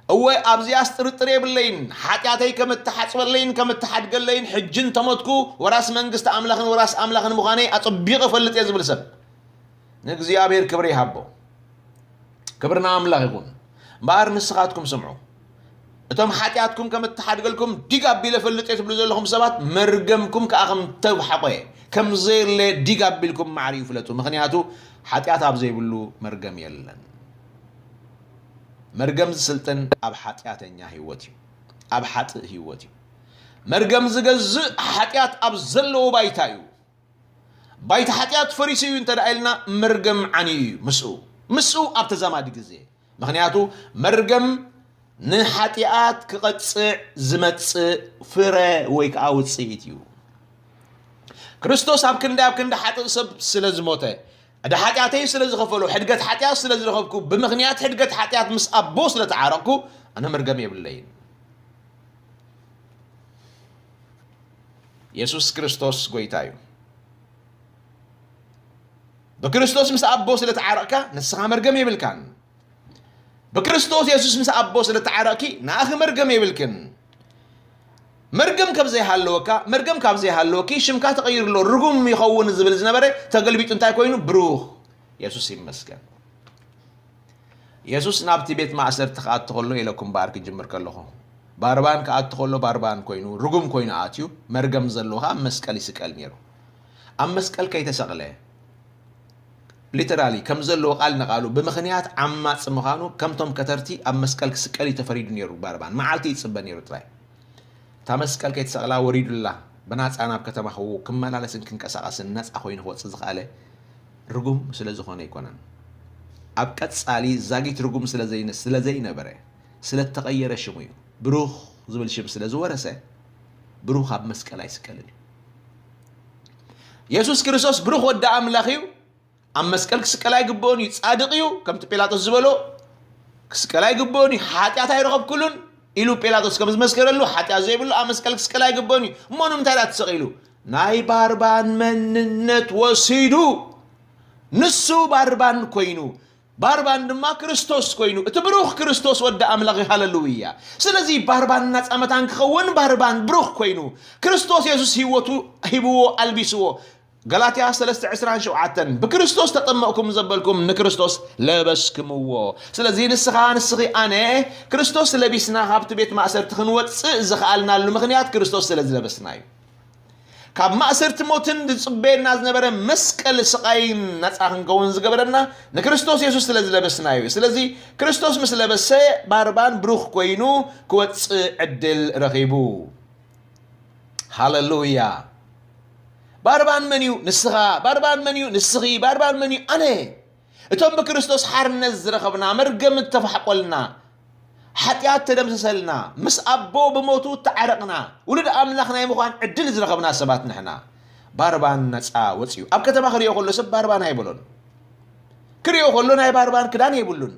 እወ ኣብዚኣስ ጥርጥር የብለይን፣ ሓጢኣተይ ከም እተሓጽበለይን ከም እተሓድገለይን ሕጂ እንተሞትኩ ወራስ መንግስቲ ኣምላኽን ወራስ ኣምላኽን ምዃነይ ኣጸቢቐ እፈልጥ እየ ዝብል ሰብ ንእግዚኣብሔር ክብሪ ይሃቦ። ክብሪ ንኣምላኽ ይኹን። እምበኣር ንስኻትኩም ስምዑ። እቶም ሓጢኣትኩም ከም እተሓድገልኩም ዲግ ኣቢለ እፈልጥ እየ ትብሉ ዘለኹም ሰባት፣ መርገምኩም ከኣ ከም ተብሓቖ እየ። ከም ዘየለ ዲግ ኣቢልኩም ማዕሪኡ ፍለጡ። ምኽንያቱ ሓጢኣት ኣብ ዘይብሉ መርገም የለን። መርገም ዝስልጥን ኣብ ሓጢኣተኛ ህይወት እዩ። ኣብ ሓጥእ ህይወት እዩ። መርገም ዝገዝእ ሓጢኣት ኣብ ዘለዎ ባይታ እዩ። ባይታ ሓጢኣት ፈሪሱ እዩ እንተ ደኣ ኢልና፣ መርገም ዓንዩ እዩ ምስኡ። ምስኡ ኣብ ተዛማዲ ግዜ። ምኽንያቱ መርገም ንሓጢኣት ክቐጽዕ ዝመጽእ ፍረ ወይ ከኣ ውጽኢት እዩ። ክርስቶስ ኣብ ክንዲ ኣብ ክንዲ ሓጥእ ሰብ ስለ ዝሞተ፣ ዕዳ ሓጢኣተይ ስለ ዝኸፈሎ፣ ሕድገት ሓጢኣት ስለ ዝረኸብኩ፣ ብምኽንያት ሕድገት ሓጢኣት ምስ ኣቦ ስለ ተዓረቕኩ፣ ኣነ መርገም የብለይን። የሱስ ክርስቶስ ጎይታ እዩ። ብክርስቶስ ምስ ኣቦ ስለ ተዓረቕካ፣ ንስኻ መርገም የብልካን። ብክርስቶስ የሱስ ምስ ኣቦ ስለ ተዓረቕኪ፣ ንኣኺ መርገም የብልክን። መርገም ካብ ዘይሃለወካ፣ መርገም ካብ ዘይሃለወኪ፣ ሽምካ ተቐይሩ ኣሎ። ርጉም ይኸውን ዝብል ዝነበረ ተገልቢጡ እንታይ ኮይኑ? ብሩኽ። የሱስ ይመስገን። የሱስ ናብቲ ቤት ማእሰርቲ ክኣቱ ከሎ ኢለኩም እምበኣር ክጅምር ከለኹ፣ ባርባን ክኣቱ ከሎ ባርባን ኮይኑ፣ ርጉም ኮይኑ ኣትዩ፣ መርገም ዘለዎ ኸኣ ኣብ መስቀል ይስቀል ነይሩ። ኣብ መስቀል ከይተሰቕለ፣ ሊተራሊ ከም ዘለዎ ቃል ንቓሉ ብምኽንያት ዓማጺ ምዃኑ፣ ከምቶም ከተርቲ ኣብ መስቀል ክስቀል እዩ ተፈሪዱ ነይሩ ባርባን። መዓልቲ ይጽበ ነይሩ ጥራይ። እታ መስቀል ከይተሰቕላ ወሪዱላ፣ ብናጻ ናብ ከተማ ክው-፣ ክመላለስን ክንቀሳቐስን ነጻ ኮይኑ ክወጽእ ዝኸኣለ ርጉም ስለ ዝኾነ ኣይኮነን። ኣብ ቀጻሊ ዛጊት ርጉም ስለ ዘይነ-፣ ስለ ዘይነበረ፣ ስለ እተቐየረ ሽሙ እዩ። ብሩኽ ዝብል ሽም ስለ ዝወረሰ፣ ብሩኽ ኣብ መስቀል ኣይስቀልን እዩ። የሱስ ክርስቶስ ብሩኽ ወዲ ኣምላኽ እዩ። ኣብ መስቀል ክስቀል ኣይግብኦን እዩ። ጻድቕ እዩ። ከምቲ ጲላጦስ ዝበሎ፣ ክስቀል ኣይግብኦን እዩ። ሓጢኣት ኣይረኸብኩሉን ኢሉ ጲላጦስ ከም ዝመስከረሉ፣ ሓጢኣት ዘይብሉ ኣብ መስቀል ክስቀል ኣይግብኦን እዩ። እሞ ንምንታይ ደኣ ተሰቒሉ? ናይ ባርባን መንነት ወሲዱ። ንሱ ባርባን ኮይኑ፣ ባርባን ድማ ክርስቶስ ኮይኑ፣ እቲ ብሩኽ ክርስቶስ ወዲ ኣምላኽ እዩ። ሃለሉያ። ስለዚ ባርባን ናጻ መታን ክኸውን፣ ባርባን ብሩኽ ኮይኑ፣ ክርስቶስ የሱስ ህይወቱ ሂብዎ፣ ኣልቢስዎ። ገላትያ ሰለስተ ዕስራን ሸውዓተን፣ ብክርስቶስ ተጠመቕኩም ዘበልኩም ንክርስቶስ ለበስክምዎ። ስለዚ ንስኻ፣ ንስኺ፣ ኣነ ክርስቶስ ለቢስና ካብቲ ቤት ማእሰርቲ ክንወጽእ ዝኸኣልናሉ ምኽንያት ክርስቶስ ስለ ዝለበስና እዩ። ካብ ማእሰርቲ ሞትን ዝጽበየና ዝነበረ መስቀል ስቓይን ነጻ ክንከውን ዝገበረና ንክርስቶስ የሱስ ስለ ዝለበስና እዩ። ስለዚ ክርስቶስ ምስ ለበሰ ባርባን ብሩኽ ኮይኑ ክወጽእ ዕድል ረኺቡ። ሃለሉያ። ባርባን መን እዩ? ንስኻ። ባርባን መን እዩ? ንስኺ። ባርባን መን እዩ? ኣነ። እቶም ብክርስቶስ ሓርነት ዝረኸብና፣ መርገም እተፋሕቆልና፣ ሓጢኣት ተደምሰሰልና፣ ምስ ኣቦ ብሞቱ እተዓረቕና፣ ውሉድ ኣምላኽ ናይ ምዃን ዕድል ዝረኸብና ሰባት ንሕና። ባርባን ነጻ ወጺኡ። ኣብ ከተማ ክርእዮ ከሎ ሰብ ባርባን ኣይበሎን። ክርእዮ ከሎ ናይ ባርባን ክዳን የብሉን።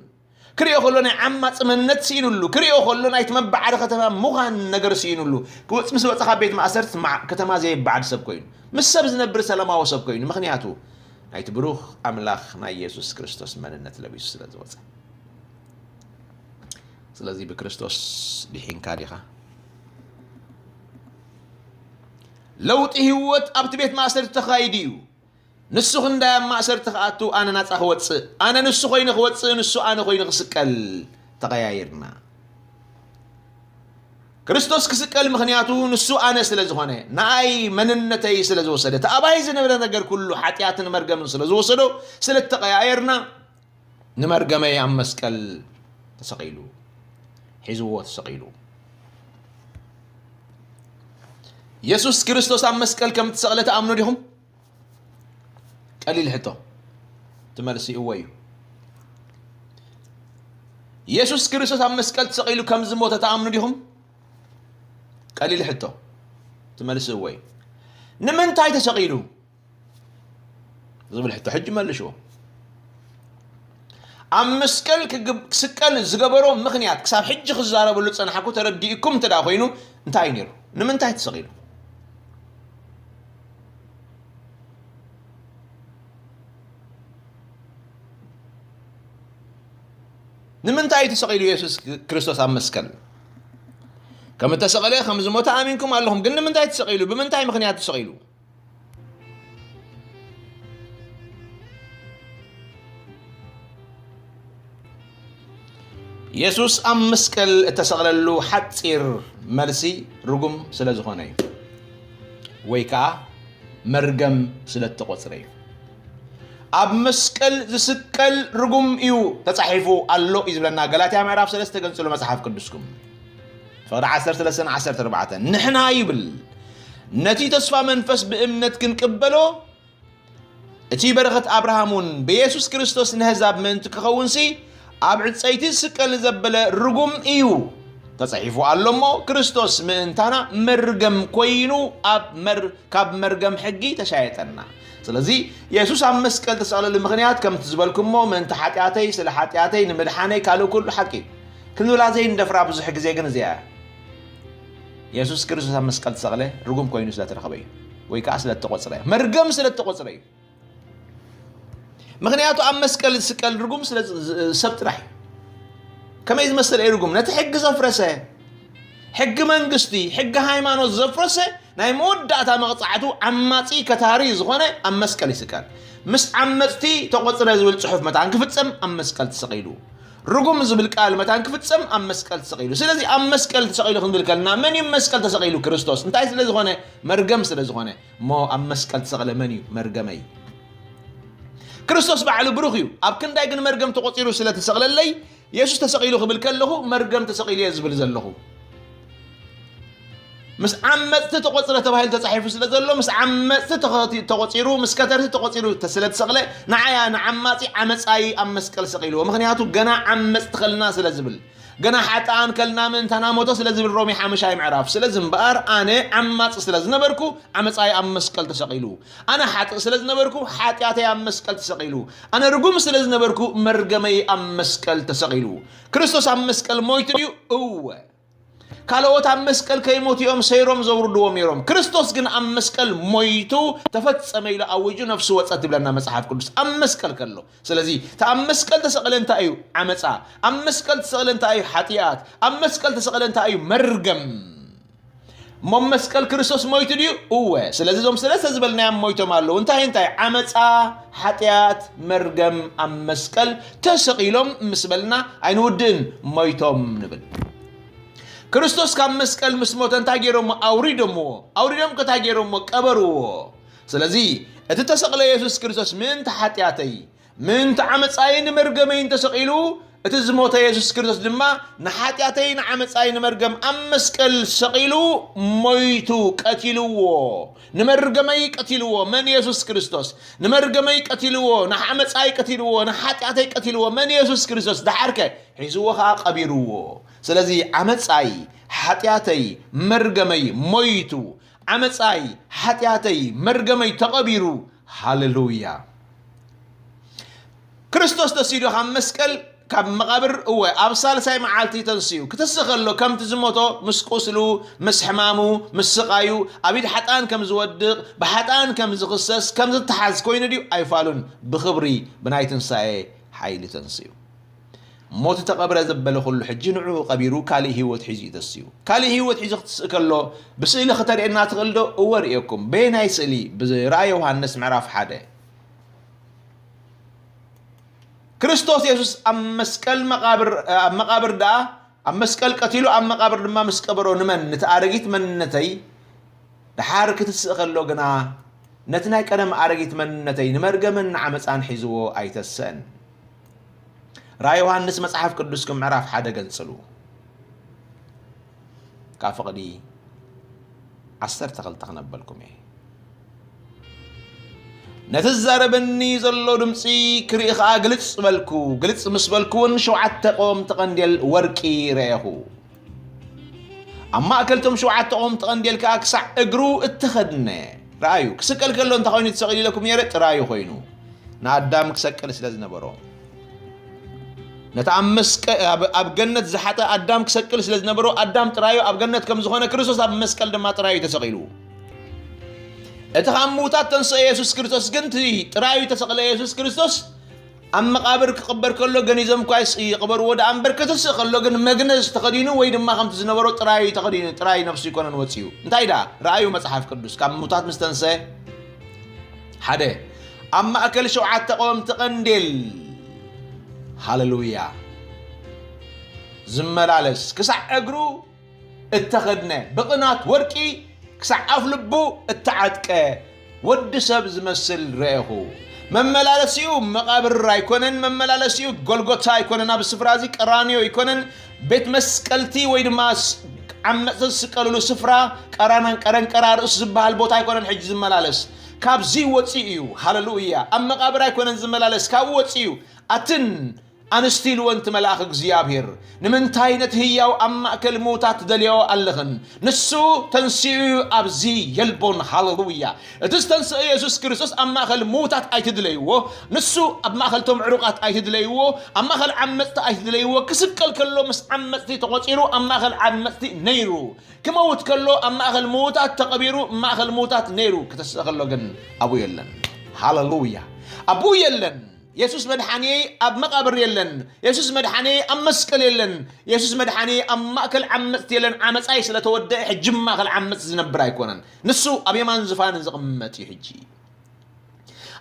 ክርእዮ ከሎ ናይ ዓማጺ መንነት ስኢኑሉ። ክርእዮ ከሎ ናይቲ መባዓዲ ከተማ ምዃን ነገር ስኢኑሉ። ክወጽ-፣ ምስ ወጸ ካብ ቤት ማእሰርቲ መዓ-፣ ከተማ ዘይበዓድ ሰብ ኮይኑ። ምስ ሰብ ዝነብር ሰላማዊ ሰብ ኮይኑ። ምኽንያቱ ናይቲ ብሩኽ ኣምላኽ ናይ የሱስ ክርስቶስ መንነት ለቢሱ ስለ ዝወጸ። ስለዚ ብክርስቶስ ድሒንካ ዲኻ? ለውጢ ህይወት ኣብቲ ቤት ማእሰርቲ ተኻይዱ እዩ። ንሱ ክንዳይ ኣብ ማእሰርቲ ክኣቱ፣ ኣነ ናጻ ክወጽእ፣ ኣነ ንሱ ኮይነ ክወጽእ፣ ንሱ ኣነ ኮይኑ ክስቀል ተቐያይርና። ክርስቶስ ክስቀል ምኽንያቱ ንሱ ኣነ ስለ ዝኾነ፣ ንኣይ መንነተይ ስለ ዝወሰደ፣ እቲ ኣባይ ዝነበረ ነገር ኩሉ ሓጢኣትን መርገምን ስለ ዝወሰዶ፣ ስለ እተቐያየርና፣ ንመርገመይ ኣብ መስቀል ተሰቒሉ፣ ሒዝዎ ተሰቒሉ። የሱስ ክርስቶስ ኣብ መስቀል ከም እተሰቕለ ትኣምኑ ዲኹም? ቀሊል ሕቶ። እቲ መልሲ እወ እዩ። የሱስ ክርስቶስ ኣብ መስቀል ተሰቒሉ ከም ዝሞተ ትኣምኑ ዲኹም? ቀሊል ሕቶ። እቲ መልሲ እወ እዩ። ንምንታይ ተሰቒሉ? ዝብል ሕቶ ሕጂ መልሽዎ። ኣብ መስቀል ክግብ-፣ ክስቀል ዝገበሮ ምኽንያት ክሳብ ሕጂ ክዛረበሉ ዝጸናሕኩ ተረዲእኩም እንተ ደኣ ኮይኑ እንታይ እዩ ነይሩ? ንምንታይ ተሰቒሉ? ንምንታይ እዩ ተሰቒሉ የሱስ ክርስቶስ ኣብ መስቀል? ከም እተሰቐለ፣ ከም ዝሞተ ኣሚንኩም ኣለኹም። ግን ንምንታይ ተሰቒሉ? ብምንታይ ምኽንያት ተሰቒሉ? የሱስ ኣብ መስቀል እተሰቕለሉ ሓጺር መልሲ ርጉም ስለ ዝኾነ እዩ፣ ወይ ከኣ መርገም ስለ እተቖጽረ እዩ። ኣብ መስቀል ዝስቀል ርጉም እዩ ተጻሒፉ ኣሎ እዩ ዝብለና ገላትያ ምዕራፍ ሰለስተ ገንጽሉ መጽሓፍ ቅዱስኩም። ፍቕዲ ዓሰርተ ሰለስተ ዓሰርተ ኣርባዕተ ንሕና ይብል ነቲ ተስፋ መንፈስ ብእምነት ክንቅበሎ እቲ በረኸት ኣብርሃም እውን ብየሱስ ክርስቶስ ንህዛብ ምእንቲ ክኸውንሲ ኣብ ዕፀይቲ ዝስቀል ዘበለ ርጉም እዩ ተጻሒፉ ኣሎ እሞ ክርስቶስ ምእንታና መርገም ኮይኑ ኣብ መር ካብ መርገም ሕጊ ተሻየጠና። ስለዚ የሱስ ኣብ መስቀል ተሰቕለሉ ምኽንያት ከምቲ ዝበልኩሞ ምእንቲ ሓጢኣተይ ስለ ሓጢኣተይ ንምድሓነይ ካልእ ኩሉ ሓቂ እዩ ክንብላ ዘይንደፍራ ብዙሕ ግዜ ግን እዚኣ እያ። የሱስ ክርስቶስ ኣብ መስቀል ተሰቕለ ርጉም ኮይኑ ስለ ተረኸበ እዩ፣ ወይ ከዓ ስለ እተቖፅረ መርገም ስለ እተቖፅረ እዩ። ምክንያቱ ኣብ መስቀል ዝስቀል ርጉም ስለ ሰብ ጥራሕ እዩ። ከመይ ዝመሰለ እዩ ርጉም? ነቲ ሕጊ ዘፍረሰ፣ ሕጊ መንግስቲ፣ ሕጊ ሃይማኖት ዘፍረሰ ናይ መወዳእታ መቕፃዕቱ ዓማፂ ከታሪ ዝኾነ ኣብ መስቀል ይስቀል። ምስ ዓመፅቲ ተቆፅረ ዝብል ፅሑፍ መታን ክፍፀም ኣብ መስቀል ተሰቒሉ፣ ርጉም ዝብል ቃል መታን ክፍፀም ኣብ መስቀል ተሰቒሉ። ስለዚ ኣብ መስቀል ተሰቒሉ ክንብል ከለና መን እዩ መስቀል ተሰቒሉ? ክርስቶስ። እንታይ ስለ ዝኾነ? መርገም ስለ ዝኾነ። እሞ ኣብ መስቀል ተሰቕለ መን እዩ? መርገመይ። ክርስቶስ ባዕሉ ብሩኽ እዩ። ኣብ ክንዳይ ግን መርገም ተቖፂሩ ስለ ተሰቕለለይ የሱስ ተሰቒሉ ክብል ከለኹ መርገም ተሰቒሉ እየ ዝብል ዘለኹ። ምስ ዓመፅቲ ተቖፅረ ተባሂሉ ተፃሒፉ ስለ ዘሎ ምስ ዓመፅቲ ተኸቲ- ተቖፂሩ ምስ ከተርቲ ተቖፂሩ ተ- ስለ ተሰቕለ ንዓያ ንዓማፂ ዓመፃይ ኣብ መስቀል ሰቒልዎ። ምክንያቱ ገና ዓመፅቲ ከልና ስለ ዝብል ገና ሓጥኣን ከልና ምእንታና ሞቶ ስለ ዝብል ሮሜ ሓሙሻይ ምዕራፍ። ስለዚ እምበኣር ኣነ ዓማፂ ስለ ዝነበርኩ ዓመፃይ ኣብ መስቀል ተሰቒሉ። ኣነ ሓጥእ ስለ ዝነበርኩ ሓጢኣተይ ኣብ መስቀል ተሰቒሉ። ኣነ ርጉም ስለ ዝነበርኩ መርገመይ ኣብ መስቀል ተሰቒሉ። ክርስቶስ ኣብ መስቀል ሞይቱ ድዩ? እወ። ካልኦት ኣብ መስቀል ከይሞቱ እዮም ሰይሮም ዘውርድዎም ነይሮም። ክርስቶስ ግን ኣብ መስቀል ሞይቱ ተፈጸመ ኢሉ ኣዊጁ ነፍሱ ወጸት ትብለና መጽሓፍ ቅዱስ ኣብ መስቀል ከሎ። ስለዚ እቲ ኣብ መስቀል ተሰቕለ እንታይ እዩ? ዓመጻ። ኣብ መስቀል ተሰቕለ እንታይ እዩ? ሓጢኣት። ኣብ መስቀል ተሰቕለ እንታይ እዩ? መርገም። እሞ ኣብ መስቀል ክርስቶስ ሞይቱ ድዩ? እወ። ስለዚ እዞም ሰለስተ ዝበልናዮም ሞይቶም ኣለዉ። እንታይ እንታይ? ዓመጻ፣ ሓጢኣት፣ መርገም ኣብ መስቀል ተሰቒሎም ምስ በልና ኣይንውድእን፣ ሞይቶም ንብል። ክርስቶስ ካብ መስቀል ምስ ሞተ እንታይ ገይሮሞ? ኣውሪዶምዎ። ኣውሪዶም ከ እንታይ ገይሮሞ? ቀበርዎ። ስለዚ እቲ ተሰቕለ የሱስ ክርስቶስ ምእንቲ ሓጢኣተይ ምእንቲ ዓመፃይን መርገመይን ተሰቒሉ፣ እቲ ዝሞተ የሱስ ክርስቶስ ድማ ንሓጢኣተይ ንዓመፃይ ንመርገም ኣብ መስቀል ሰቒሉ ሞይቱ ቀቲልዎ። ንመርገመይ ቀቲልዎ። መን? የሱስ ክርስቶስ። ንመርገመይ ቀቲልዎ፣ ንዓመፃይ ቀቲልዎ፣ ንሓጢኣተይ ቀቲልዎ። መን? የሱስ ክርስቶስ። ደሓርከ ሒዝዎ ኸዓ ቀቢርዎ። ስለዚ ዓመፃይ፣ ሓጢኣተይ፣ መርገመይ ሞይቱ። ዓመፃይ፣ ሓጢኣተይ፣ መርገመይ ተቐቢሩ። ሃሌሉያ። ክርስቶስ ተሲዱ ካብ መስቀል ካብ መቓብር እወ ኣብ ሳልሳይ መዓልቲ ተንስኡ ክትስእ ከሎ ከምቲ ዝሞቶ ምስ ቁስሉ ምስ ሕማሙ ምስ ስቓዩ ኣብ ኢድ ሓጣን ከም ዝወድቕ ብሓጣን ከም ዝኽሰስ ከም ዝተሓዝ ኮይኑ ድዩ ኣይፋሉን ብኽብሪ ብናይ ትንሳኤ ሓይሊ ተንስኡ ሞት ተቐብረ ዘበለ ኩሉ ሕጂ ንዕኡ ቀቢሩ ካልእ ህይወት ሒዙ እዩ ተስኡ ካልእ ህይወት ሒዙ ክትስእ ከሎ ብስእሊ ከተርእየና ትኽእል ዶ እወ ርእየኩም በየናይ ስእሊ ብራእየ ዮሃንስ ምዕራፍ ሓደ ክርስቶስ የሱስ ኣብ መስቀል መቓብር ኣብ መቓብር ደኣ ኣብ መስቀል ቀቲሉ ኣብ መቓብር ድማ ምስ ቀበሮ ንመን ነቲ ኣረጊት መንነተይ ደሓር ክትስእ ከሎ ግና ነቲ ናይ ቀደም ኣረጊት መንነተይ ንመርገምን ንዓመፃን ሒዝዎ ኣይተስአን ራእይ ዮሃንስ መፅሓፍ ቅዱስኩም ምዕራፍ ሓደ ገንፅሉ ካብ ፍቕዲ ዓሰርተ ክልተ ክነበልኩም እየ ነቲ ዝዛረበኒ ዘሎ ድምፂ ክርኢ ከዓ ግልፅ በልኩ ግልፅ ምስ በልኩ እውን ሸውዓተ ቀወምቲ ቀንዴል ወርቂ ረኤኹ ኣብ ማእከልቶም ሸውዓተ ቀወምቲ ቀንዴል ከዓ ክሳዕ እግሩ እተኸድነ ረኣዩ ክስቀል ከሎ እንታይ ኮይኑ ተሰቒሉ ኢለኩም ነይረ ጥራዩ ኮይኑ ንኣዳም ክሰቅል ስለ ዝነበሮ ነቲ ኣብ መስቀ ኣብ- ኣብ ገነት ዝሓጠ ኣዳም ክሰቅል ስለ ዝነበሮ ኣዳም ጥራዩ ኣብ ገነት ከም ዝኾነ ክርስቶስ ኣብ መስቀል ድማ ጥራዩ ተሰቒሉ እቲ ካብ ምውታት ተንስኦ የሱስ ክርስቶስ ግን እቲ ጥራዩ ተሰቕለ የሱስ ክርስቶስ ኣብ መቓብር ክቕበር ከሎ ገኒዞም እኳ ይስ- ይቕበርዎ ደኣ እምበር ክትስእ ከሎ ግን መግነዝ ተኸዲኑ ወይ ድማ ከምቲ ዝነበሮ ጥራዩ ተኸዲኑ ጥራይ ነፍሱ ይኮነን ወፂኡ እንታይ ደኣ ረኣዩ መፅሓፍ ቅዱስ ካብ ምውታት ምስ ተንሰ ሓደ ኣብ ማእከል ሸውዓተ ቀወምቲ ቀንዴል ሃሌሉያ ዝመላለስ፣ ክሳዕ እግሩ እተኸድነ፣ ብቕናት ወርቂ ክሳዕ ኣፍ ልቡ እተዓጥቀ ወዲ ሰብ ዝመስል ረኤኹ። መመላለሲኡ መቓብር ኣይኮነን፣ መመላለሲኡ ጎልጎታ ኣይኮነን፣ ኣብ ስፍራ እዚ ቀራንዮ ኣይኮነን፣ ቤት መስቀልቲ ወይ ድማ ስ-፣ ዓመፅቲ ዝስቀልሉ ስፍራ ቀራናን ቀረንቀራ ርእሱ ዝበሃል ቦታ ኣይኮነን ሕጂ ዝመላለስ። ካብዚ ወፂኡ እዩ። ሃለሉያ። ኣብ መቓብር ኣይኮነን ዝመላለስ፣ ካብኡ ወፂኡ እዩ። ኣትን ኣንስቲ ኢልወን እቲ መልኣኽ እግዚኣብሔር፣ ንምንታይ ነቲ ህያው ኣብ ማእከል ምዉታት ትደልያኦ ኣለኽን? ንሱ ተንሲኡ እዩ ኣብዚ የልቦን። ሃለሉያ። እቲ ዝተንስአ የሱስ ክርስቶስ ኣብ ማእከል ምዉታት ኣይትድለይዎ። ንሱ ኣብ ማእከል ቶም ዕሩቓት ኣይትድለይዎ። ኣብ ማእከል ዓመጽቲ ኣይትድለይዎ። ክስቀል ከሎ ምስ ዓመጽቲ ተቖጺሩ ኣብ ማእከል ዓመጽቲ ነይሩ። ክመውት ከሎ ኣብ ማእከል ምዉታት ተቐቢሩ፣ ኣብ ማእከል ምዉታት ነይሩ። ክተስእ ከሎ ግን ኣብኡ የለን። ሃለሉያ። ኣብኡ የለን። የሱስ መድሓኒየይ ኣብ መቓብር የለን። የሱስ መድሓኒየይ ኣብ መስቀል የለን። የሱስ መድሓኒየይ ኣብ ማእከል ዓመጽቲ የለን። ዓመጻይ ስለ ተወደአ ሕጂ ኣብ ማእከል ዓመጽቲ ዝነብር ኣይኮነን። ንሱ ኣብ የማን ዝፋን ዝቕመጥ እዩ። ሕጂ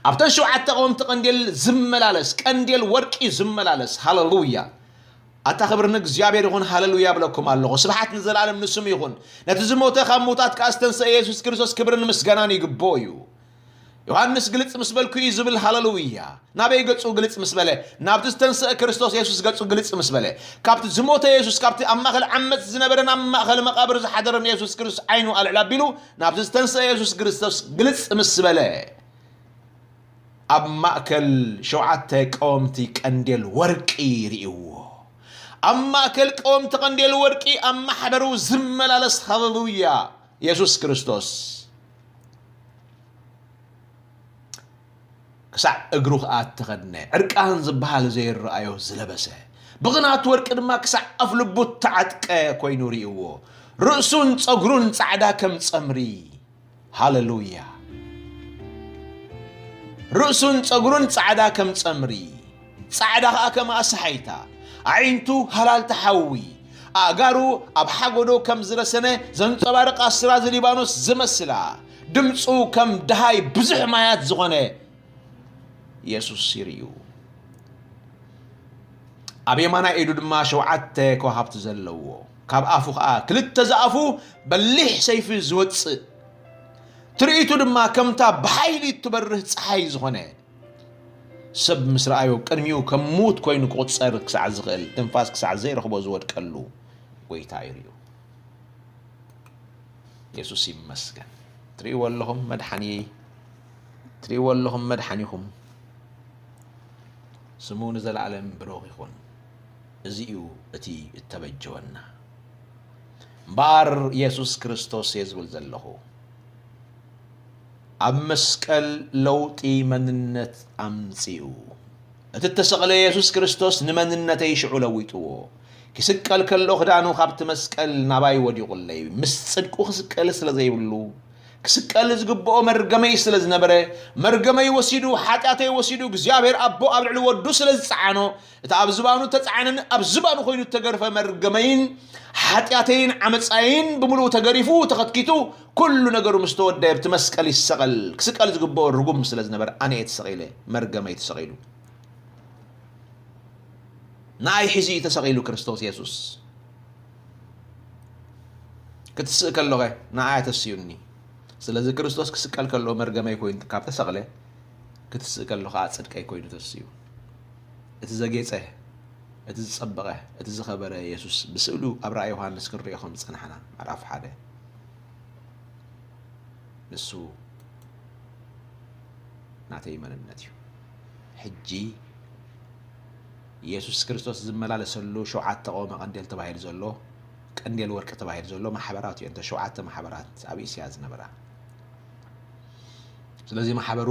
ኣብተን ሸውዓተ ቀወምቲ ቀንዴል ዝመላለስ፣ ቀንዴል ወርቂ ዝመላለስ። ሃለሉያ። ኣታ ክብሪ ንእግዚኣብሔር ይኹን። ሃለሉያ ብለኩም ኣለኹ። ስብሓት ንዘለኣለም ንስሙ ይኹን። ነቲ ዝሞተ ካብ ምዉታት ከኣ ዝተንስአ የሱስ ክርስቶስ ክብርን ምስጋናን ይግብኦ እዩ። ዮሃንስ ግልጽ ምስ በልኩ እዩ ዝብል። ሃለሉያ። ናበይ ገጹ ግልጽ ምስ በለ? ናብቲ ዝተንስአ ክርስቶስ የሱስ ገጹ ግልጽ ምስ በለ። ካብቲ ዝሞተ የሱስ፣ ካብቲ ኣብ ማእከል ዓመጽቲ ዝነበረን ኣብ ማእከል መቓብር ዝሓደረን የሱስ ክርስቶስ ዓይኑ ኣልዕል ኣቢሉ ናብቲ ዝተንስአ የሱስ ክርስቶስ ግልጽ ምስ በለ፣ ኣብ ማእከል ሸውዓተ ቀወምቲ ቀንዴል ወርቂ ርእይዎ። ኣብ ማእከል ቀወምቲ ቀንዴል ወርቂ ኣብ ማሕበሩ ዝመላለስ፣ ሃለሉያ፣ የሱስ ክርስቶስ። ክሳዕ እግሩ ከኣ እተኸድነ፣ ዕርቃን ዝበሃል ዘይረኣዮ ዝለበሰ፣ ብቕናት ወርቂ ድማ ክሳዕ ኣፍ ልቡ እተዓጥቀ ኮይኑ ርእይዎ። ርእሱን ጸጉሩን ጻዕዳ ከም ጸምሪ። ሃለሉያ። ርእሱን ጸጉሩን ጻዕዳ ከም ጸምሪ፣ ጻዕዳ ኸኣ ከም ኣስሓይታ፣ ኣዒንቱ ሃላልቲ ሓዊ፣ ኣእጋሩ ኣብ ሓጎዶ ከም ዝረሰነ ዘንጸባርቕ ኣስራዚ ሊባኖስ ዝመስላ፣ ድምጹ ከም ደሃይ ብዙሕ ማያት ዝኾነ የሱስ ይርእዩ። ኣብ የማናይ ኢዱ ድማ ሸውዓተ ከዋኽብቲ ዘለዎ፣ ካብ ኣፉ ኸኣ ክልተ ዝኣፉ በሊሕ ሰይፊ ዝወጽእ፣ ትርኢቱ ድማ ከምታ ብሓይሊ እትበርህ ጸሓይ ዝኾነ፣ ሰብ ምስ ረኣዮ ቅድሚኡ ከም ምዉት ኮይኑ ክቑጸር ክሳዕ ዝኽእል፣ ትንፋስ ክሳዕ ዘይረኽቦ ዝወድቀሉ ጐይታ ይርእዩ። የሱስ ይመስገን። ትርእይዎ ኣለኹም መድሓኒየይ፣ ትርእይዎ ኣለኹም መድሓኒኹም። ስሙ ንዘለኣለም ብሩኽ ይኹን። እዚ እዩ እቲ እተበጀወና። እምበኣር የሱስ ክርስቶስ እየ ዝብል ዘለኹ። ኣብ መስቀል ለውጢ መንነት ኣምጺኡ። እቲ እተሰቕለ የሱስ ክርስቶስ ንመንነተይ ሽዑ ለዊጥዎ። ክስቀል ከሎ ክዳኑ ካብቲ መስቀል ናባይ ወዲቑለይ። ምስ ጽድቁ ክስቀል ስለ ዘይብሉ፣ ክስቀል ዝግብኦ መርገመይ ስለ ዝነበረ፣ መርገመይ ወሲዱ፣ ሓጢኣተይ ወሲዱ፣ እግዚኣብሔር ኣቦ ኣብ ልዕሊ ወዱ ስለ ዝጸዓኖ፣ እቲ ኣብ ዝባኑ እተጻዕነን ኣብ ዝባኑ ኮይኑ እተገርፈ መርገመይን ሓጢኣተይን ዓመጻይን ብምሉኡ ተገሪፉ፣ ተኸትኪቱ፣ ኩሉ ነገሩ ምስ ተወደአ፣ ኣብቲ መስቀል ይሰቐል። ክስቀል ዝግብኦ ርጉም ስለ ዝነበረ፣ ኣነ እየ ተሰቒለ፣ መርገመይ ተሰቒሉ። ንኣይ ሒዙ እዩ ተሰቒሉ ክርስቶስ የሱስ። ክትስእ ከሎኸ ንኣይ ተስዩኒ። ስለዚ ክርስቶስ ክስቀል ከሎ መርገመይ ኮይኑ ካብ ተሰቕለ፣ ክትስእ ከሎ ኸዓ ጽድቀይ ኮይኑ ተስዩ። እቲ ዘጌጸ፣ እቲ ዝጸበቐ፣ እቲ ዝኸበረ የሱስ ብስእሉ ኣብ ራእይ ዮሃንስ ክንሪኦ ከም ዝጸናሕና፣ ምዕራፍ ሓደ። ንሱ ናተይ መንነት እዩ። ሕጂ የሱስ ክርስቶስ ዝመላለሰሉ ሸውዓተ ቆመ ቀንዴል ተባሂሉ ዘሎ፣ ቀንዴል ወርቂ ተባሂሉ ዘሎ ማሕበራት እዩ። እንተ ሸውዓተ ማሕበራት ኣብ እስያ ዝነበራ። ስለዚ ማሕበሩ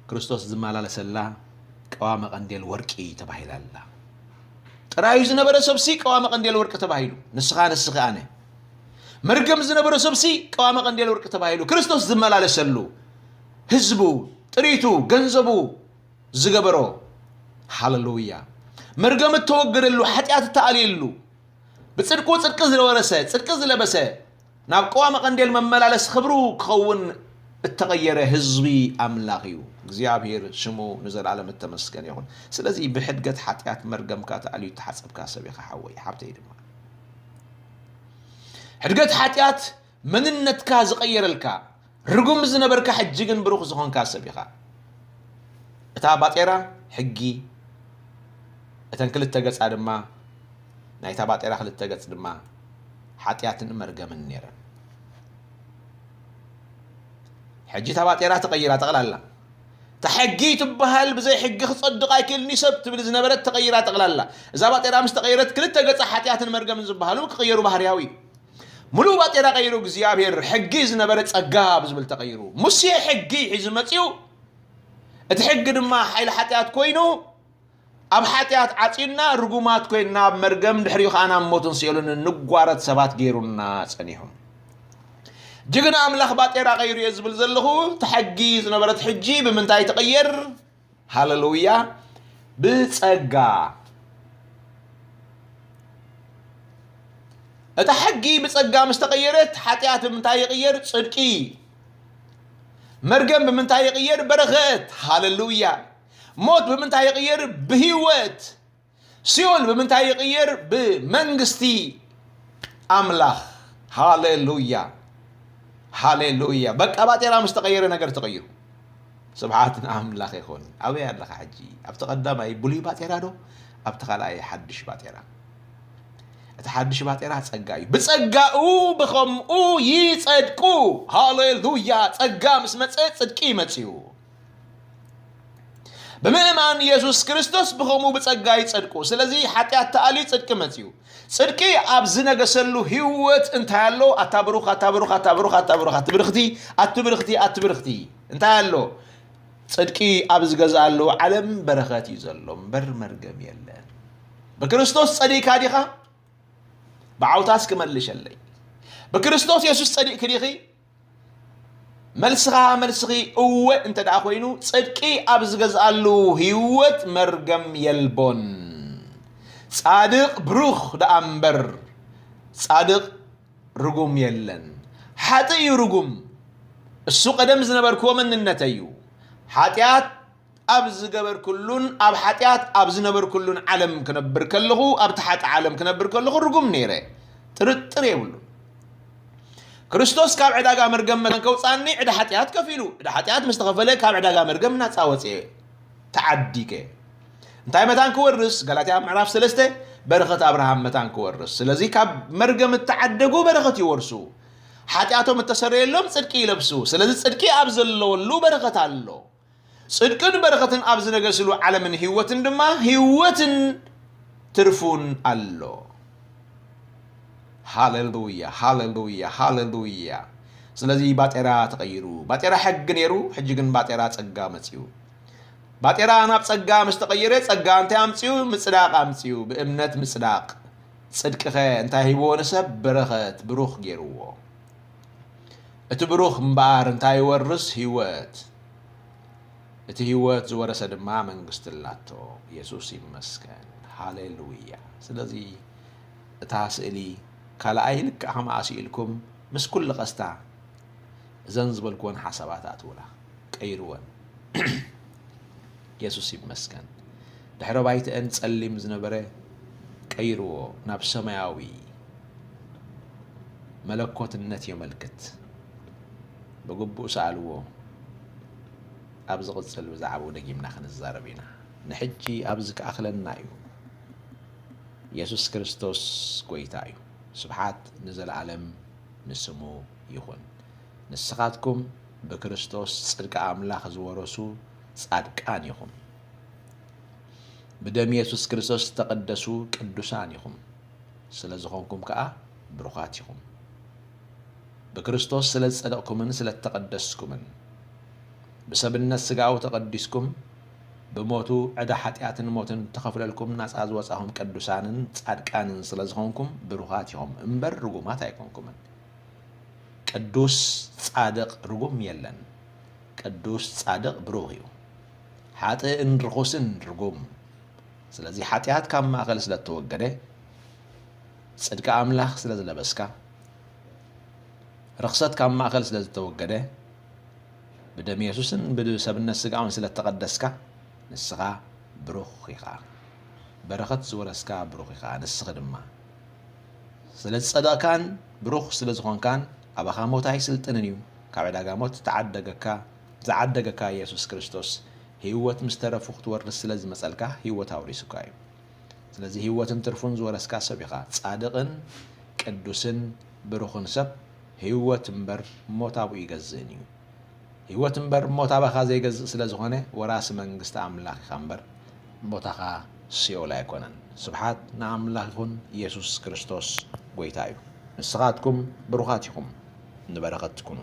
ክርስቶስ ዝመላለሰላ ቀዋመ ቀንዴል ወርቂ ተባሂላ ኣላ። ጥራዩ ዝነበረ ሰብሲ ቀዋመ ቀንዴል ወርቂ ተባሂሉ። ንስኻ፣ ንስኺ፣ ኣነ። መርገም ዝነበረ ሰብሲ ቀዋመ ቀንዴል ወርቂ ተባሂሉ። ክርስቶስ ዝመላለሰሉ፣ ህዝቡ፣ ጥሪቱ፣ ገንዘቡ ዝገበሮ። ሃሌሉያ። መርገም እተወገደሉ፣ ሓጢኣት እተኣልየሉ፣ ብጽድቁ ጽድቂ ዝወረሰ፣ ጽድቂ ዝለበሰ፣ ናብ ቀዋመ ቀንዴል መመላለሲ ክብሩ ክኸውን እተቐየረ ህዝቢ ኣምላኽ እዩ። እግዚኣብሔር ሽሙ ንዘለኣለም እተመስገነ ይኹን። ስለዚ ብሕድገት ሓጢኣት መርገምካ ተኣልዩ እተሓጸብካ ሰብ ኢኻ ሓወይ፣ ሓብተይ ድማ። ሕድገት ሓጢኣት መንነትካ ዝቐየረልካ፣ ርጉም ዝነበርካ ሕጂ ግን ብሩኽ ዝኾንካ ሰብ ኢኻ። እታ ባጤራ ሕጊ፣ እተን ክልተ ገጻ ድማ፣ ናይታ ባጤራ ክልተ ገጽ ድማ ሓጢኣትን መርገምን ነይረን። ሕጂ እታ ባጤራ ተቐይራ ጠቕላላ። እታ ሕጊ ትበሃል ብዘይ ሕጊ ክጸድቕ ኣይክእልን እዩ ሰብ ትብል ዝነበረት ተቐይራ ጠቕላላ። እዛ ባጤራ ምስ ተቐየረት ክልተ ገጻ ሓጢኣትን መርገምን ዝበሃሉ ክቕየሩ ባህርያዊ እዩ። ሙሉእ ባጤራ ቀይሩ እግዚኣብሔር። ሕጊ ዝነበረ ጸጋ ብዝብል ተቐይሩ። ሙሴ ሕጊ ሒዙ መጺኡ፣ እቲ ሕጊ ድማ ሓይሊ ሓጢኣት ኮይኑ ኣብ ሓጢኣት ዓጺዩና፣ ርጉማት ኮይንና ኣብ መርገም፣ ድሕሪኡ ከኣ ናብ ሞትን ሲኦልን እንጓረት ሰባት ገይሩና ጸኒሑ። ጅግና ኣምላኽ ባጤራ ቀይሩ እየ ዝብል ዘለኹ። እቲ ሕጊ ዝነበረት ሕጂ ብምንታይ ትቕየር? ሃሌሉያ! ብጸጋ። እታ ሕጊ ብጸጋ ምስ ተቐየረት፣ ሓጢኣት ብምንታይ ይቕየር? ጽድቂ። መርገም ብምንታይ ይቕየር? በረኸት። ሃሌሉያ! ሞት ብምንታይ ይቕየር? ብህይወት። ሲኦል ብምንታይ ይቕየር? ብመንግስቲ ኣምላኽ። ሃሌሉያ! ሃሌሉያ! በቃ ባጤራ ምስ ተቐየረ ነገር ተቐይሩ። ስብሓት ንኣምላኽ ይኹን። ኣበይ ኣለኻ ሕጂ? ኣብቲ ቀዳማይ ብሉይ ባጤራ ዶ? ኣብቲ ካልኣይ ሓድሽ ባጤራ? እቲ ሓድሽ ባጤራ ጸጋ እዩ። ብጸጋኡ ብኸምኡ ይጸድቁ። ሃሌሉያ! ጸጋ ምስ መጸ ጽድቂ ይመጽእ እዩ። ብምእማን የሱስ ክርስቶስ ብኸምኡ ብጸጋ ይጸድቁ። ስለዚ ሓጢኣት ተኣልዩ ጽድቂ መጽዩ። ጽድቂ ኣብ ዝነገሰሉ ህይወት እንታይ ኣሎ? ኣታ ብሩኽ፣ ኣታ ብሩኽ፣ ኣታ ብሩኽ፣ ኣታ ብሩኽ፣ ኣቲ ብርኽቲ፣ ኣቲ ብርኽቲ፣ ኣቲ ብርኽቲ። እንታይ ኣሎ? ጽድቂ ኣብ ዝገዝኣሉ ዓለም በረኸት እዩ ዘሎ፣ እምበር መርገም የለን። ብክርስቶስ ጸዲቕካ ዲኻ? ብዓውታ እስኪ መልሸለይ። ብክርስቶስ የሱስ ጸዲቕኪ ዲኺ? መልስኻ፣ መልስኺ እወ እንተ ደኣ ኮይኑ፣ ጽድቂ ኣብ ዝገዝኣሉ ህይወት መርገም የልቦን። ጻድቕ ብሩኽ ደኣ እምበር፣ ጻድቕ ርጉም የለን። ሓጥእ እዩ ርጉም። እሱ ቀደም ዝነበርክዎ መንነተይ እዩ። ሓጢኣት ኣብ ዝገበርኩሉን ኣብ ሓጢኣት ኣብ ዝነበርኩሉን ዓለም ክነብር ከለኹ፣ ኣብቲ ሓጢ ዓለም ክነብር ከለኹ ርጉም ነይረ። ጥርጥር የብሉን። ክርስቶስ ካብ ዕዳጋ መርገም መታን ከውጻኒ ዕዳ ሓጢኣት ከፊሉ። ዕዳ ሓጢኣት ምስ ተኸፈለ ካብ ዕዳጋ መርገም ናጻ ወጽኤ፣ ተዓዲገ። እንታይ መታን ክወርስ? ጋላትያ ምዕራፍ ሰለስተ፣ በረኸት ኣብርሃም መታን ክወርስ። ስለዚ ካብ መርገም እተዓደጉ በረኸት ይወርሱ። ሓጢኣቶም እተሰረየሎም ጽድቂ ይለብሱ። ስለዚ ጽድቂ ኣብ ዘለወሉ በረኸት ኣሎ። ጽድቅን በረኸትን ኣብ ዝነገስሉ ዓለምን ህይወትን ድማ ህይወትን ትርፉን ኣሎ። ሃሌሉያ፣ ሃሌሉያ፣ ሃሌሉያ። ስለዚ ባጤራ ተቐይሩ። ባጤራ ሕጊ ነይሩ፣ ሕጂ ግን ባጤራ ጸጋ መጺኡ። ባጤራ ናብ ጸጋ ምስ ተቐየረ፣ ጸጋ እንታይ ኣምጺኡ? ምጽዳቕ ኣምጺኡ። ብእምነት ምጽዳቕ። ጽድቅኸ እንታይ ሂብዎ ንሰብ? በረኸት፣ ብሩኽ ገይርዎ። እቲ ብሩኽ እምበኣር እንታይ ይወርስ? ህይወት። እቲ ህይወት ዝወረሰ ድማ መንግስቲ ኣላቶ። የሱስ ይመስገን። ሃሌሉያ። ስለዚ እታ ስእሊ ካልኣይ ልክዕ ከምኣ ስኢልኩም ምስ ኩሉ ቀስታ እዘን ዝበልክወን ሓሳባት ኣትውላ፣ ቀይርወን። የሱስ ይመስገን። ድሕረ ባይትአን ጸሊም ዝነበረ ቀይርዎ ናብ ሰማያዊ መለኮትነት የመልክት። ብግቡእ ሰኣልዎ። ኣብ ዝቕጽል ብዛዕባኡ ደጊምና ክንዛረብ ኢና። ንሕጂ ኣብዚ ክኣኽለና እዩ። የሱስ ክርስቶስ ጐይታ እዩ። ስብሓት ንዘለኣለም ንስሙ ይኹን። ንስኻትኩም ብክርስቶስ ጽድቂ ኣምላኽ ዝወረሱ ጻድቃን ኢኹም። ብደም የሱስ ክርስቶስ ዝተቐደሱ ቅዱሳን ኢኹም። ስለ ዝኾንኩም ከኣ ብሩኻት ኢኹም። ብክርስቶስ ስለ ዝጸደቕኩምን ስለ እተቐደስኩምን፣ ብሰብነት ስጋኡ ተቐዲስኩም፣ ብሞቱ ዕዳ ሓጢኣትን ሞትን ተኸፍለልኩም ናጻ ዝወጻኹም ቅዱሳንን ጻድቃንን ስለ ዝኾንኩም ብሩኻት ኢኹም እምበር ርጉማት ኣይኮንኩምን። ቅዱስ ጻድቕ ርጉም የለን። ቅዱስ ጻድቕ ብሩኽ እዩ። ሓጥእን ርኹስን ርጉም። ስለዚ ሓጢኣት ካብ ማእከል ስለ እተወገደ፣ ጽድቂ ኣምላኽ ስለ ዝለበስካ፣ ርኽሰት ካብ ማእከል ስለ ዝተወገደ፣ ብደም የሱስን ብሰብነት ስጋውን ስለ እተቐደስካ፣ ንስኻ ብሩኽ ኢኻ። በረኸት ዝወረስካ ብሩኽ ኢኻ። ንስኺ ድማ ስለ ዝጸደቕካን ብሩኽ ስለ ዝኾንካን፣ ኣባኻ ሞት ኣይስልጥንን እዩ። ካብ ዕዳጋ ሞት ተዓደገካ፣ ዝዓደገካ የሱስ ክርስቶስ፣ ህይወት ምስ ተረፉ ክትወርስ ስለ ዝመጸልካ፣ ህይወት ኣውሪሱካ እዩ። ስለዚ ህይወትን ትርፉን ዝወረስካ ሰብ ኢኻ። ጻድቕን ቅዱስን ብሩኽን ሰብ ህይወት እምበር ሞት ኣብኡ ይገዝእን እዩ። ህይወት እምበር ሞት ኣባኻ ዘይገዝእ ስለ ዝኾነ፣ ወራሲ መንግስቲ ኣምላኽ ኢኻ እምበር፣ ቦታኻ ሲኦል ኣይኮነን። ስብሓት ንኣምላኽ ይኹን። ኢየሱስ ክርስቶስ ጐይታ እዩ። ንስኻትኩም ብሩኻት ኢኹም፣ ንበረኸት ትኩኑ።